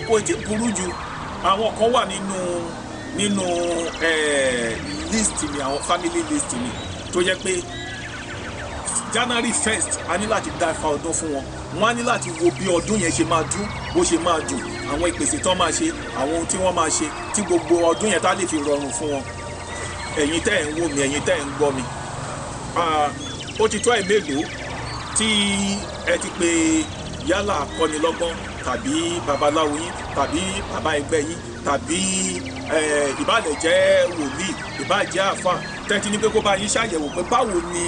kò tí burú jù. Àwọn kan wà nínú Nínú list mi, àwọn family list mi tó jẹ́ pé January 1st, a ní láti dá ifá ọdún fún wọn. Wọ́n á ní láti wo bí ọdún yẹn ṣe máa dún, bó ṣe máa dùn, àwọn ìpèsè tán máa ṣe, àwọn ohun tí wọ́n máa ṣe, tí gbogbo ọdún yẹn tá lè fi rọrùn fún wọn. Ẹ̀yin tẹ́ ẹ̀ ń wò mí, ẹ̀yin tẹ́ ẹ̀ ń gbọ́ mi, ó ti tó ẹ̀ mélòó tí ẹ ti pe yálà akọ́nilọ́gbọ́n tàbí babaláwo yín tàbí bàbá ẹgbẹ́ yín tàbí ìbálẹ̀ jẹ́ wòlíì, ìbá jẹ́ àfà, tẹ́tí ní pé kó bá yín ṣàyẹ̀wò pé báwo ni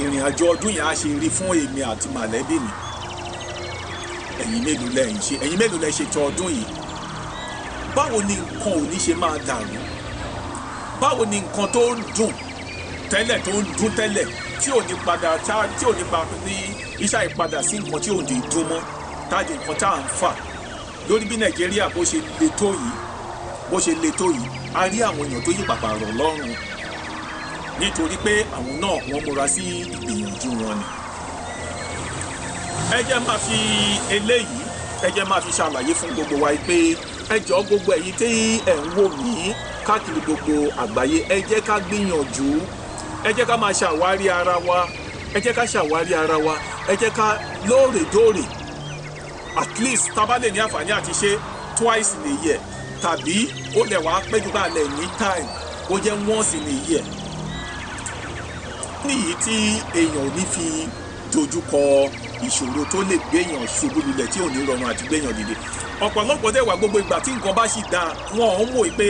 ìrìn àjò ọdún yẹn á ṣe rí fún èmi àti màlẹ́bí mi? Ẹ̀yin mélòó lẹ ń ṣe? Ẹ̀yin mélòó lẹ ṣe tọ ọdún yìí? Báwo ni nǹkan ò ní ṣe máa dàrú? Báwo ni nǹkan tó ń dùn tẹ́lẹ̀, tó ń dún tẹ́lẹ̀, tí ò ní padà, tí ò ní pa ní iṣẹ́ ìpadà sí nǹkan tí ò ní dún mọ́, táàdì nǹkan tá à ń fà lórí bí Nàìjíríà bó ṣe le tó yìí, bó ṣe le tó yìí? A rí àwọn èèyàn tó yí pàpà rọ̀ lọ́rùn nítorí pé àwọn náà, wọ́n múra sí ìgbìyànjú wọn ni. Ẹ jẹ́ máa fi eléyìí, ẹ jẹ́ máa fi ṣàlàyé fún gbogbo wa pé ẹ jọ̀ọ́, gbogbo ẹ̀yin tí ẹ̀ ń wò mí káàkiri gbogbo àgbáyé, ẹ jẹ́ ká gbìyànjú, ẹ jẹ́ ká máa ṣàwárí ara wa, ẹ jẹ́ ká ṣàwárí ara wa. Ẹ jẹ́ ká lóòrèdóòrè, at least tá a bá lè ní àǹfààní àti ṣe twice in a year, tàbí ó lẹ̀ wá péjú bá lẹ̀ ní time, ó jẹ́ once in a year, níyìí tí èèyàn ò ní fi dojúkọ ìṣòro tó lè gbéyàn ṣubú lulẹ̀, tí ò ní rọrùn àti gbéyàn dìde. Ọ̀pọ̀lọpọ̀ dẹ̀ wà, gbogbo ìgbà tí nǹkan bá sì dáa, wọn ò ń wò pé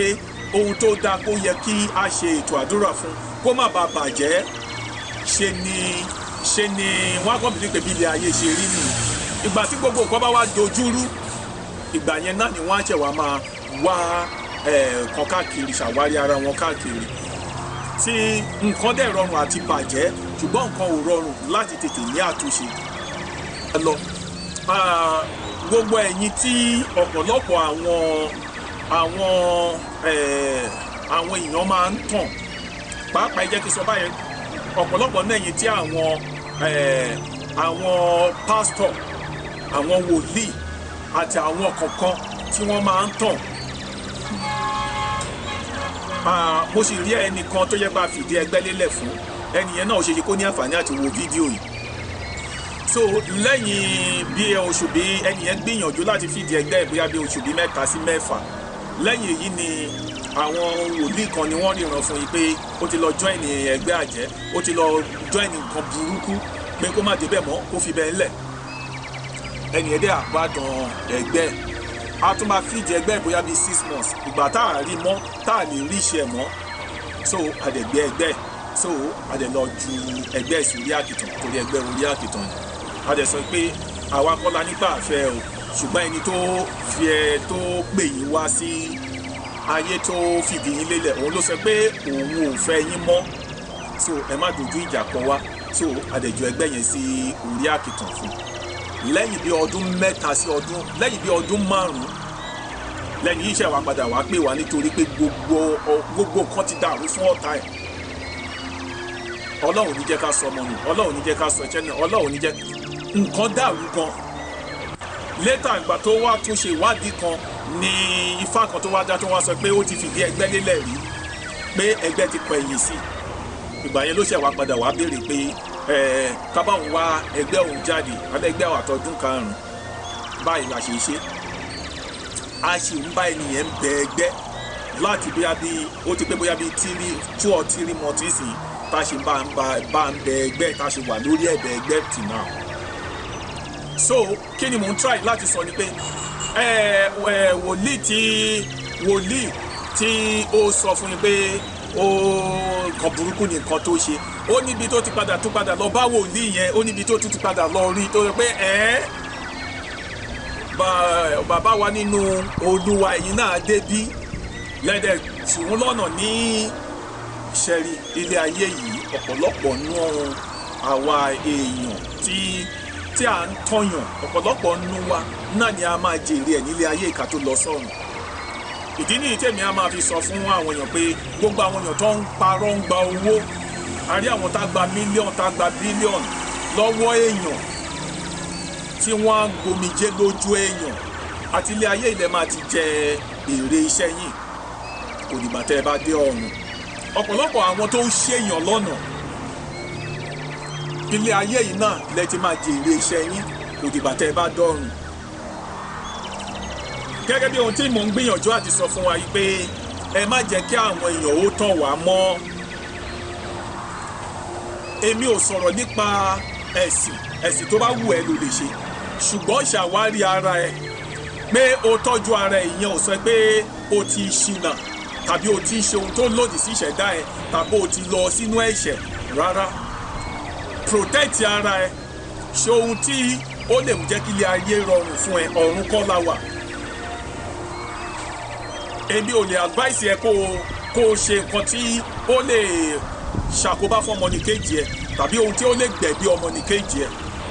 ohun tó dáa kó yẹ kí a ṣe ètò àdúrà fún kó má bàa bàjẹ́. Ṣe ni wọ́n á kàn bí pé bí ilé ayé ṣe rí nìyí. Ìgbà tí gbogbo nǹkan bá wá dojúrú, ìgbà yẹn náà ni wọ́n á ṣẹ̀ wá máa wá kan káàkiri, ṣàwárí ara wọn káàkiri, tí nǹkan dẹ̀ rọrùn àti bàjẹ́, ṣùgbọ́n nǹkan ò rọrùn láti tètè ní àtúnṣe lọ. Gbogbo ẹ̀yin tí ọ̀pọ̀lọpọ̀ àwọn èèyàn máa ń tàn, pàápàá ẹ jẹ́ kí n sọ báyẹn, ọ̀pọ̀lọpọ̀ náà, ẹ̀yin tí àwọn pásítọ̀, àwọn wòlíì àti àwọn kọ̀ọ̀kan tí wọ́n máa ń tàn. Mo sì rí ẹnìkan tó yẹ bá fìdí ẹgbẹ́ lélẹ̀ fún ẹnìyẹn náà, ó ṣe ṣe kó ní àǹfààní àti wo fídíò yìí. So lẹ́yìn bí oṣù, bí ẹnìyẹn gbìyànjú láti fìdí ẹgbẹ́ ẹ̀, bóyá bí oṣù bí 3 sí 6 lẹ́yìn èyí ni àwọn wòlíì kan ni wọ́n ríran fún yìí pé ó ti lọ join ẹgbẹ́ àjẹ́, ó ti lọ join nǹkan burúkú, pé kó má débẹ̀ mọ́, kó fi bẹ́ẹ̀ lẹ̀. Ẹnìyẹn dẹ́ àbádàn ẹgbẹ́, a tún máa fìdí ẹgbẹ́ bóyá bíi 6 months. Ìgbà tá a rí mọ́, tá a lè rí iṣẹ́ mọ́, so àdẹ̀gbẹ́ ẹgbẹ́, so a dẹ̀ lọ ju ẹgbẹ́ sí orí àkìtàn, torí ẹgbẹ́ orí àkìtàn ni. A dẹ̀ sọ pé àwa kọ́ la nípa àfẹ́ o, ṣùgbọ́n ẹni tó fi ẹ tó pè yín wá sí ayé, tó fìdí yín lélẹ̀, òun ló sọ pé òun ò fẹ́ yín mọ́, so ẹ má dojú ìjà kọ wá. So a dẹ̀ ju ẹgbẹ́ yẹn sí orí àkìtàn fún lẹ́yìn bí ọdún 3 sí ọdún, lẹ́yìn bí ọdún 5 lẹ́yìn yìí, ṣe wá padà wá pè wá nítorí pé gbogbo nǹkan ti dàrú fún ọ̀tá ẹ̀. Ọlọ́run ní jẹ́ ká sọ ọmọ nù, Ọlọ́run ní jẹ́ ká sọ ẹ̀ṣẹ̀ náà, Ọlọ́run ní jẹ́ nǹkan dàrú gan. Later, ìgbà tó wá tún ṣe ìwádìí kan ní ifá kan tó wá dá, tó wá sọ pé ó ti fìdí ẹgbẹ́ lélẹ̀ rí, pé ẹgbẹ́ ti kọ ẹ̀yìn sí. Ìgbà yẹn ló ṣe wá padà wá béèrè pé ẹ kábàáhùn wá ẹgbẹ́ òun jáde alẹ́ ẹgbẹ́ àtọ́dún 5 báyìí la ṣe ṣe. A sì ń bá ẹnìyẹn ń bẹ ẹgbẹ́ láti bóyá bí ó ti pé bóyá bí 3, 2 or 3 months nísìnyí, tá a ṣe bá ń bẹ ẹgbẹ́, tá a ṣe wà lórí ẹ̀bẹ̀ ẹgbẹ́ till now. So kí ni mò ń try láti sọ ni pé ẹ ẹ wòlíì tí ó sọ fún mi pé ó nǹkan burúkú ni nǹkan tó ṣe, ó níbi tó ti padà tún padà lọ bá wòlíì yẹn, ó níbi tó tún ti padà lọ rí tó sọ pé ẹ bàbá wa nínú Olúwa, ẹ̀yin náà débí lẹ́dẹ̀ tùún lọ́nà ní ṣẹ́rí ilé ayé yìí. Ọ̀pọ̀lọpọ̀ nú àwa èèyàn tí à ń tọ̀yàn, ọ̀pọ̀lọpọ̀ nú wa náà ni a máa jèrè ẹ̀ nílé ayé ìka tó lọ sọ́run. Ìdí nìyí tèmi á máa fi sọ fún àwọn èèyàn pé gbogbo àwọn èèyàn tó ń parọ́ ń gba owó, a rí àwọn tá gba mílíọ̀nù, tá gba bílíọ̀nù lọ́wọ́ èèyàn, tí wọ́n á gbomijé lójú èèyàn, àti ilé ayé ilẹ̀ máa ti jẹ èrè iṣẹ́ yìí. Kò dìgbà tẹ́ ẹ bá dé ọ̀run. Ọ̀pọ̀lọpọ̀ àwọn tó ń ṣèyàn lọ́nà ilé ayé yìí náà lẹ ti máa jèrè iṣẹ́ yín. Kò dìgbà tẹ́ ẹ bá dọ̀run. Gẹ́gẹ́ bí ohun tí mò ń gbìyànjú àti sọ fún wa yìí pé ẹ má jẹ́ kí àwọn èèyàn ó tàn wá mọ́. Èmi ò sọ̀rọ̀ nípa ẹ̀sìn, ẹ̀sìn tó bá wù ẹ́ ló lè ṣe, ṣùgbọ́n ṣàwárí ara ẹ pé o tọ́jú ara ẹ, ìyẹn ò sọ pé o ti ṣìnà tàbí o ti ṣe ohun tó lòdì sí ìṣẹ̀dá ẹ tàbí o ti lọ sínú ẹ̀ṣẹ̀ rárá. Protect ara ẹ, ṣe ohun tí ó lè mú jẹ́ kí ilé ayé rọrùn fún ẹ. Ọ̀run kọ́ la wà. Èmi ò lè advice ẹ kó o ṣe nǹkan tí ó lè ṣàkóbá fún ọmọnìkejì ẹ tàbí ohun tí ó lè gbẹ̀bí ọmọnìkejì ẹ,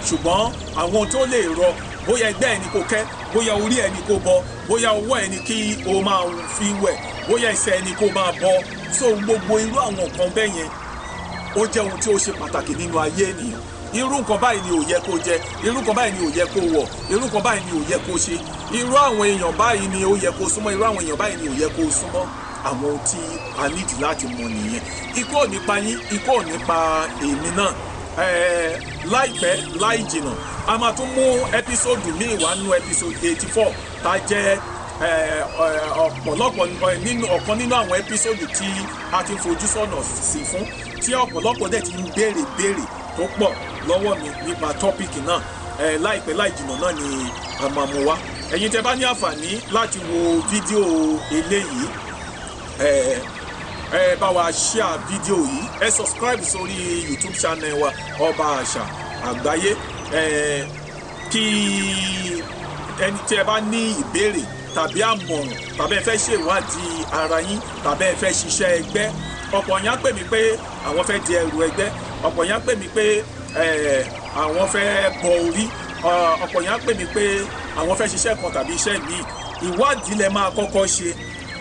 ṣùgbọ́n àwọn ohun tó lè rọ, bóyá ẹgbẹ́ ẹni kò kẹ́, bóyá orí ẹni kò bọ, bóyá ọwọ́ ẹni kí o máa fi wẹ̀, bóyá ẹsẹ̀ ẹni kò máa bọ. So gbogbo irú àwọn nǹkan bẹ́ẹ̀ yẹn ó jẹ́ ohun tí ó ṣe pàtàkì nínú ayé ènìyàn. Irú nǹkan báyìí ni ò yẹ kó jẹ, irú nǹkan báyìí ni ò yẹ kó wọ̀, irú nǹkan báyìí ni ò yẹ kó ṣe, irú àwọn èèyàn báyìí ni ó yẹ kó súnmọ́, irú àwọn èèyàn báyìí ni ò yẹ kó súnmọ́. Àwọn ohun tí a nídìí láti mọ̀ nìyẹn. Ikú ò ní pa yín, ikú ò ní pa èmi náà. Láìpẹ́ láì jìnà a máa tún mú episode míì wá nínú episode 84 tá jẹ́ ọ̀pọ̀lọpọ̀ nínú ọ̀kan nínú àwọn episode tí a ti ń fojú sọ́nà sí fún, tí ọ̀pọ̀lọpọ̀ dẹ̀ ti ń béèrè béèrè tó pọ̀ lọ́wọ́ mi nípa tọ́pìkì náà. Láìpẹ́ láì jìnà náà ni a máa mú wá. Ẹ̀yin tẹ́ bá ní àǹfààní láti wo fídíò eléyìí, ẹ bá wa share fídíò yìí, ẹ subscribe sórí YouTube channel wa Ọba Àṣà Àgbáyé. Kí ẹni tí ẹ bá ní ìbéèrè tàbí àmọ̀ràn tàbí ẹ fẹ́ ṣèwádìí ara yín tàbí ẹ fẹ́ ṣiṣẹ́ ẹgbẹ́, ọ̀pọ̀ yẹn á pè mí pé àwọn fẹ́ di ẹrù ẹgbẹ́, ọ̀pọ̀ yẹn á pè mí pé àwọn fẹ́ bọ orí, ọ̀pọ̀ yẹn á pè mí pé àwọn fẹ́ ṣiṣẹ́ kan tàbí iṣẹ́ míì. Ìwádìí lẹ máa kọ́kọ́ ṣe.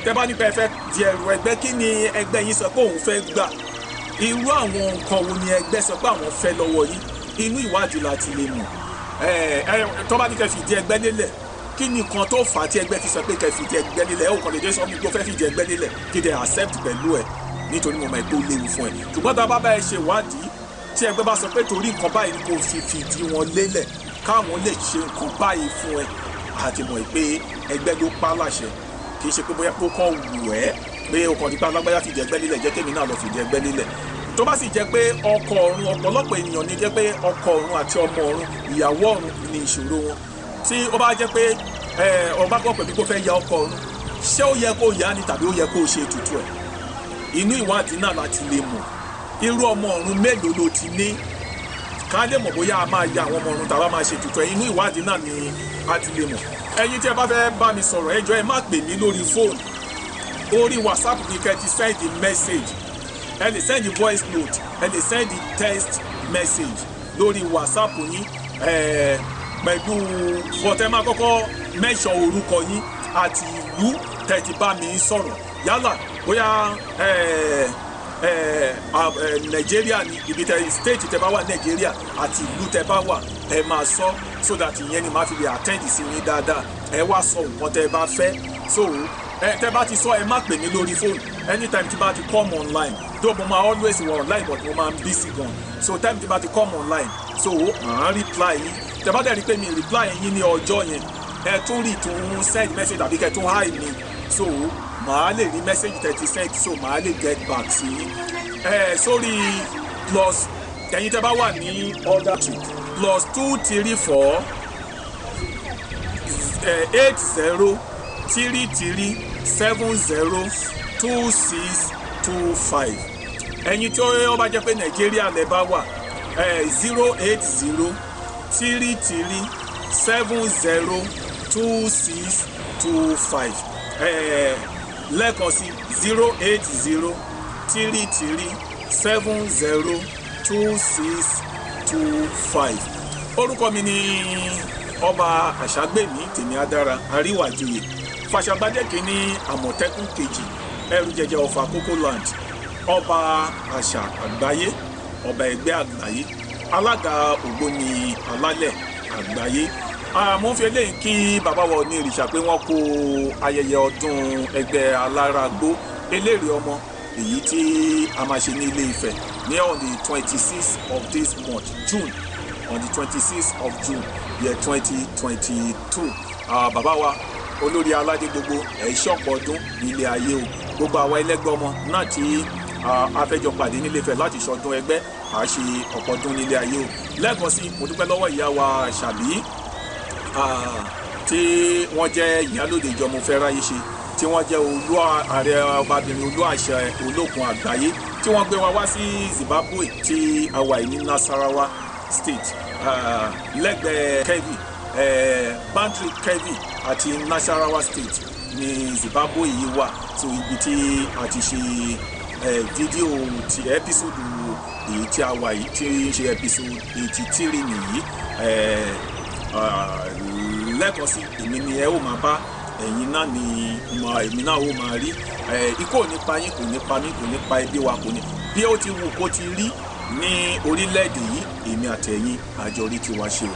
Tẹ́ bá nípa ẹ fẹ́ di ẹrù ẹgbẹ́, kí ni ẹgbẹ́ yín sọ pé òun fẹ́ gbà? Irú àwọn nǹkan wo ni ẹgbẹ́ sọ pé àwọn fẹ́ lọ́wọ́ yín? Inú ìwádìí la ti lè mọ̀. Tó bá ní kẹ́ fìdí ẹgbẹ́ lélẹ̀, kí ni nǹkan tó fà á tí ẹgbẹ́ fi sọ pé kẹ́ fìdí ẹgbẹ́ lélẹ̀? Ẹ ò kàn lè dé sọ mi pé ó fẹ́ fìdí ẹgbẹ́ lélẹ̀ kí dẹ̀ accept pẹ̀lú ẹ, nítorí mo mọ̀ pé ó léwu fún ẹ. Ṣùgbọ́n tá a bá bá ẹ ṣe ìwádìí, tí ẹgbẹ́ bá sọ pé torí nǹkan báyìí ni kò fi fìdí wọn lélẹ̀ káwọn lè ṣe nǹkan báyìí fún ẹ, àti mọ̀ pé ẹgbẹ́ ló pa láṣẹ. Kì í ṣe pé bóyá kó kàn wù ẹ́ pé o kàn nípa alágbáyà fìdí ẹgbẹ́ lélẹ̀, jẹ́ kémi náà lọ fìdí ẹgbẹ́ lélẹ̀. Tó bá sì jẹ́ pé ọkọ ọ̀run, ọ̀pọ̀lọpọ̀ ènìyàn ní jẹ́ pé ọkọ ọ̀run àti ọmọ ọ̀run, ìyàwó ọ̀run ni ìṣòro wọn. Tí ó bá jẹ́ pé ọba kọ̀ pẹ̀lú kó fẹ́ ya ọkọ ọ̀run, ṣé ó yẹ kó yá ni tàbí ó yẹ kó ṣe ètùtù ẹ̀? Inú ìwádìí náà láti lè mọ̀ irú ọmọ ọ̀run mélòó ló ti ní, ká lè mọ̀ bóyá a máa ya àwọn ọmọ ọ̀run tàbá máa ṣe ètùtù ẹ̀. Inú ìwádìí náà ni a ti lè mọ̀. Ẹ̀yin tí ẹ bá fẹ́ bá mi sọ̀rọ̀, ẹ jọ̀ọ́ ẹ má pè mí lórí fóònù. Orí WhatsApp ni kẹ́ ti send message. Ẹ lè send voice note, ẹ lè send text message lórí WhatsApp yín pẹ̀lú bọ́tẹ́ máa kọ́kọ́ mention orúkọ yín àti ìlú tẹ́ ti bá mi sọ̀rọ̀. Yálà bóyá Nàìjíríà ni ibi tẹ́ state tẹ́ bá wà Nàìjíríà àti ìlú tẹ́ bá wà, ẹ máa sọ so that ìyẹn ni màá fi lè attend sí yín dáadáa. Ẹ wá sọ nǹkan tẹ́ bá fẹ́. So ẹ tẹ́ bá ti sọ, ẹ má pè mí lórí fóònù. Anytime tí bá ti come online, though mo máa always wà online, but mo máa ń busy gan. So time tí bá ti come online, so màá reply yín. Tẹ́ bá dẹ̀ rí pé mi reply yín ní ọjọ́ yẹn, ẹ tún rí tún send message tàbí kẹ́ tún hi mi, so màá lè rí message tẹ́ ti send, so màá lè get back sí yín. Ẹ sórí plus, ẹ̀yin tẹ́ bá wà ní other street, +234 80 33 70 26 25. Ẹ̀yin tí ó bá jẹ́ pé Nàìjíríà lẹ bá wà, 080 33 70 26 25. Lẹ́ẹ̀kan sí 080 33 70 26 25. Orúkọ mi ni Ọba Àṣàgbèmí Tèmíadára Àríwájúyè Fàṣàgbàdé kìíní, Àmọ̀tẹ́kùn kejì, ẹrù jẹjẹ ọ̀fà Kókó land, Ọba Àṣà Àgbáyé, Ọba Ẹgbẹ́ Àgbáyé, alága Ògbóni Alálẹ̀ Àgbáyé. Mo ń fi eléyìí kí bàbá wa ní ìrìṣà pé wọ́n kó ayẹyẹ ọdún ẹgbẹ́ alárágbó. Eléèrè ọmọ èyí tí a máa ṣe ní Ilé Ifẹ̀ ní on the 26 of this month, June, on the 26 of June, year 2022. Bàbá wa olórí aládé gbogbo, ẹ̀ ṣọ̀pọ̀ ọdún nílé ayé o. Gbogbo àwa ẹlẹ́gbẹ́ ọmọ náà tí a fẹ́ jọ pàdé nílé Ifẹ̀ láti ṣọdún ẹgbẹ́, à ṣe ọ̀pọ̀ ọdún nílé ayé o. Lẹ́ẹ̀kan sí, mo dúpẹ́ lọ́wọ́ ìyá wa Ṣàbí tí wọ́n jẹ́ ìyálòde ìjọ Mo Fẹ́ Ráyé Ṣe, tí wọ́n jẹ́ olú ààrẹ ọbabìnrin olú àṣẹ olókun àgbáyé, tí wọ́n gbé wa wá sí Zimbabwe tí a wà ní Nasarawa State, lẹ́gbẹ̀ẹ́ Kebbi, boundary Kebbi àti Nasarawa State ní Zimbabwe yìí wà. So ibi tí a ti ṣe fídíò ti episode èyí tí a wà yìí, tí ń ṣe episode 83 nìyí. Lẹ́ẹ̀kan sí, èmi ni ẹ ó máa bá, ẹ̀yin náà ni èmi náà ó máa rí. Ikú ò ní pa yín, kò ní pa mí, kò ní pa ẹbí wa, kò ní bí ó ti wù kó ti rí ní orílẹ̀-èdè yìí. Èmi àtẹ̀yin àjọ orí tiwa ṣe o.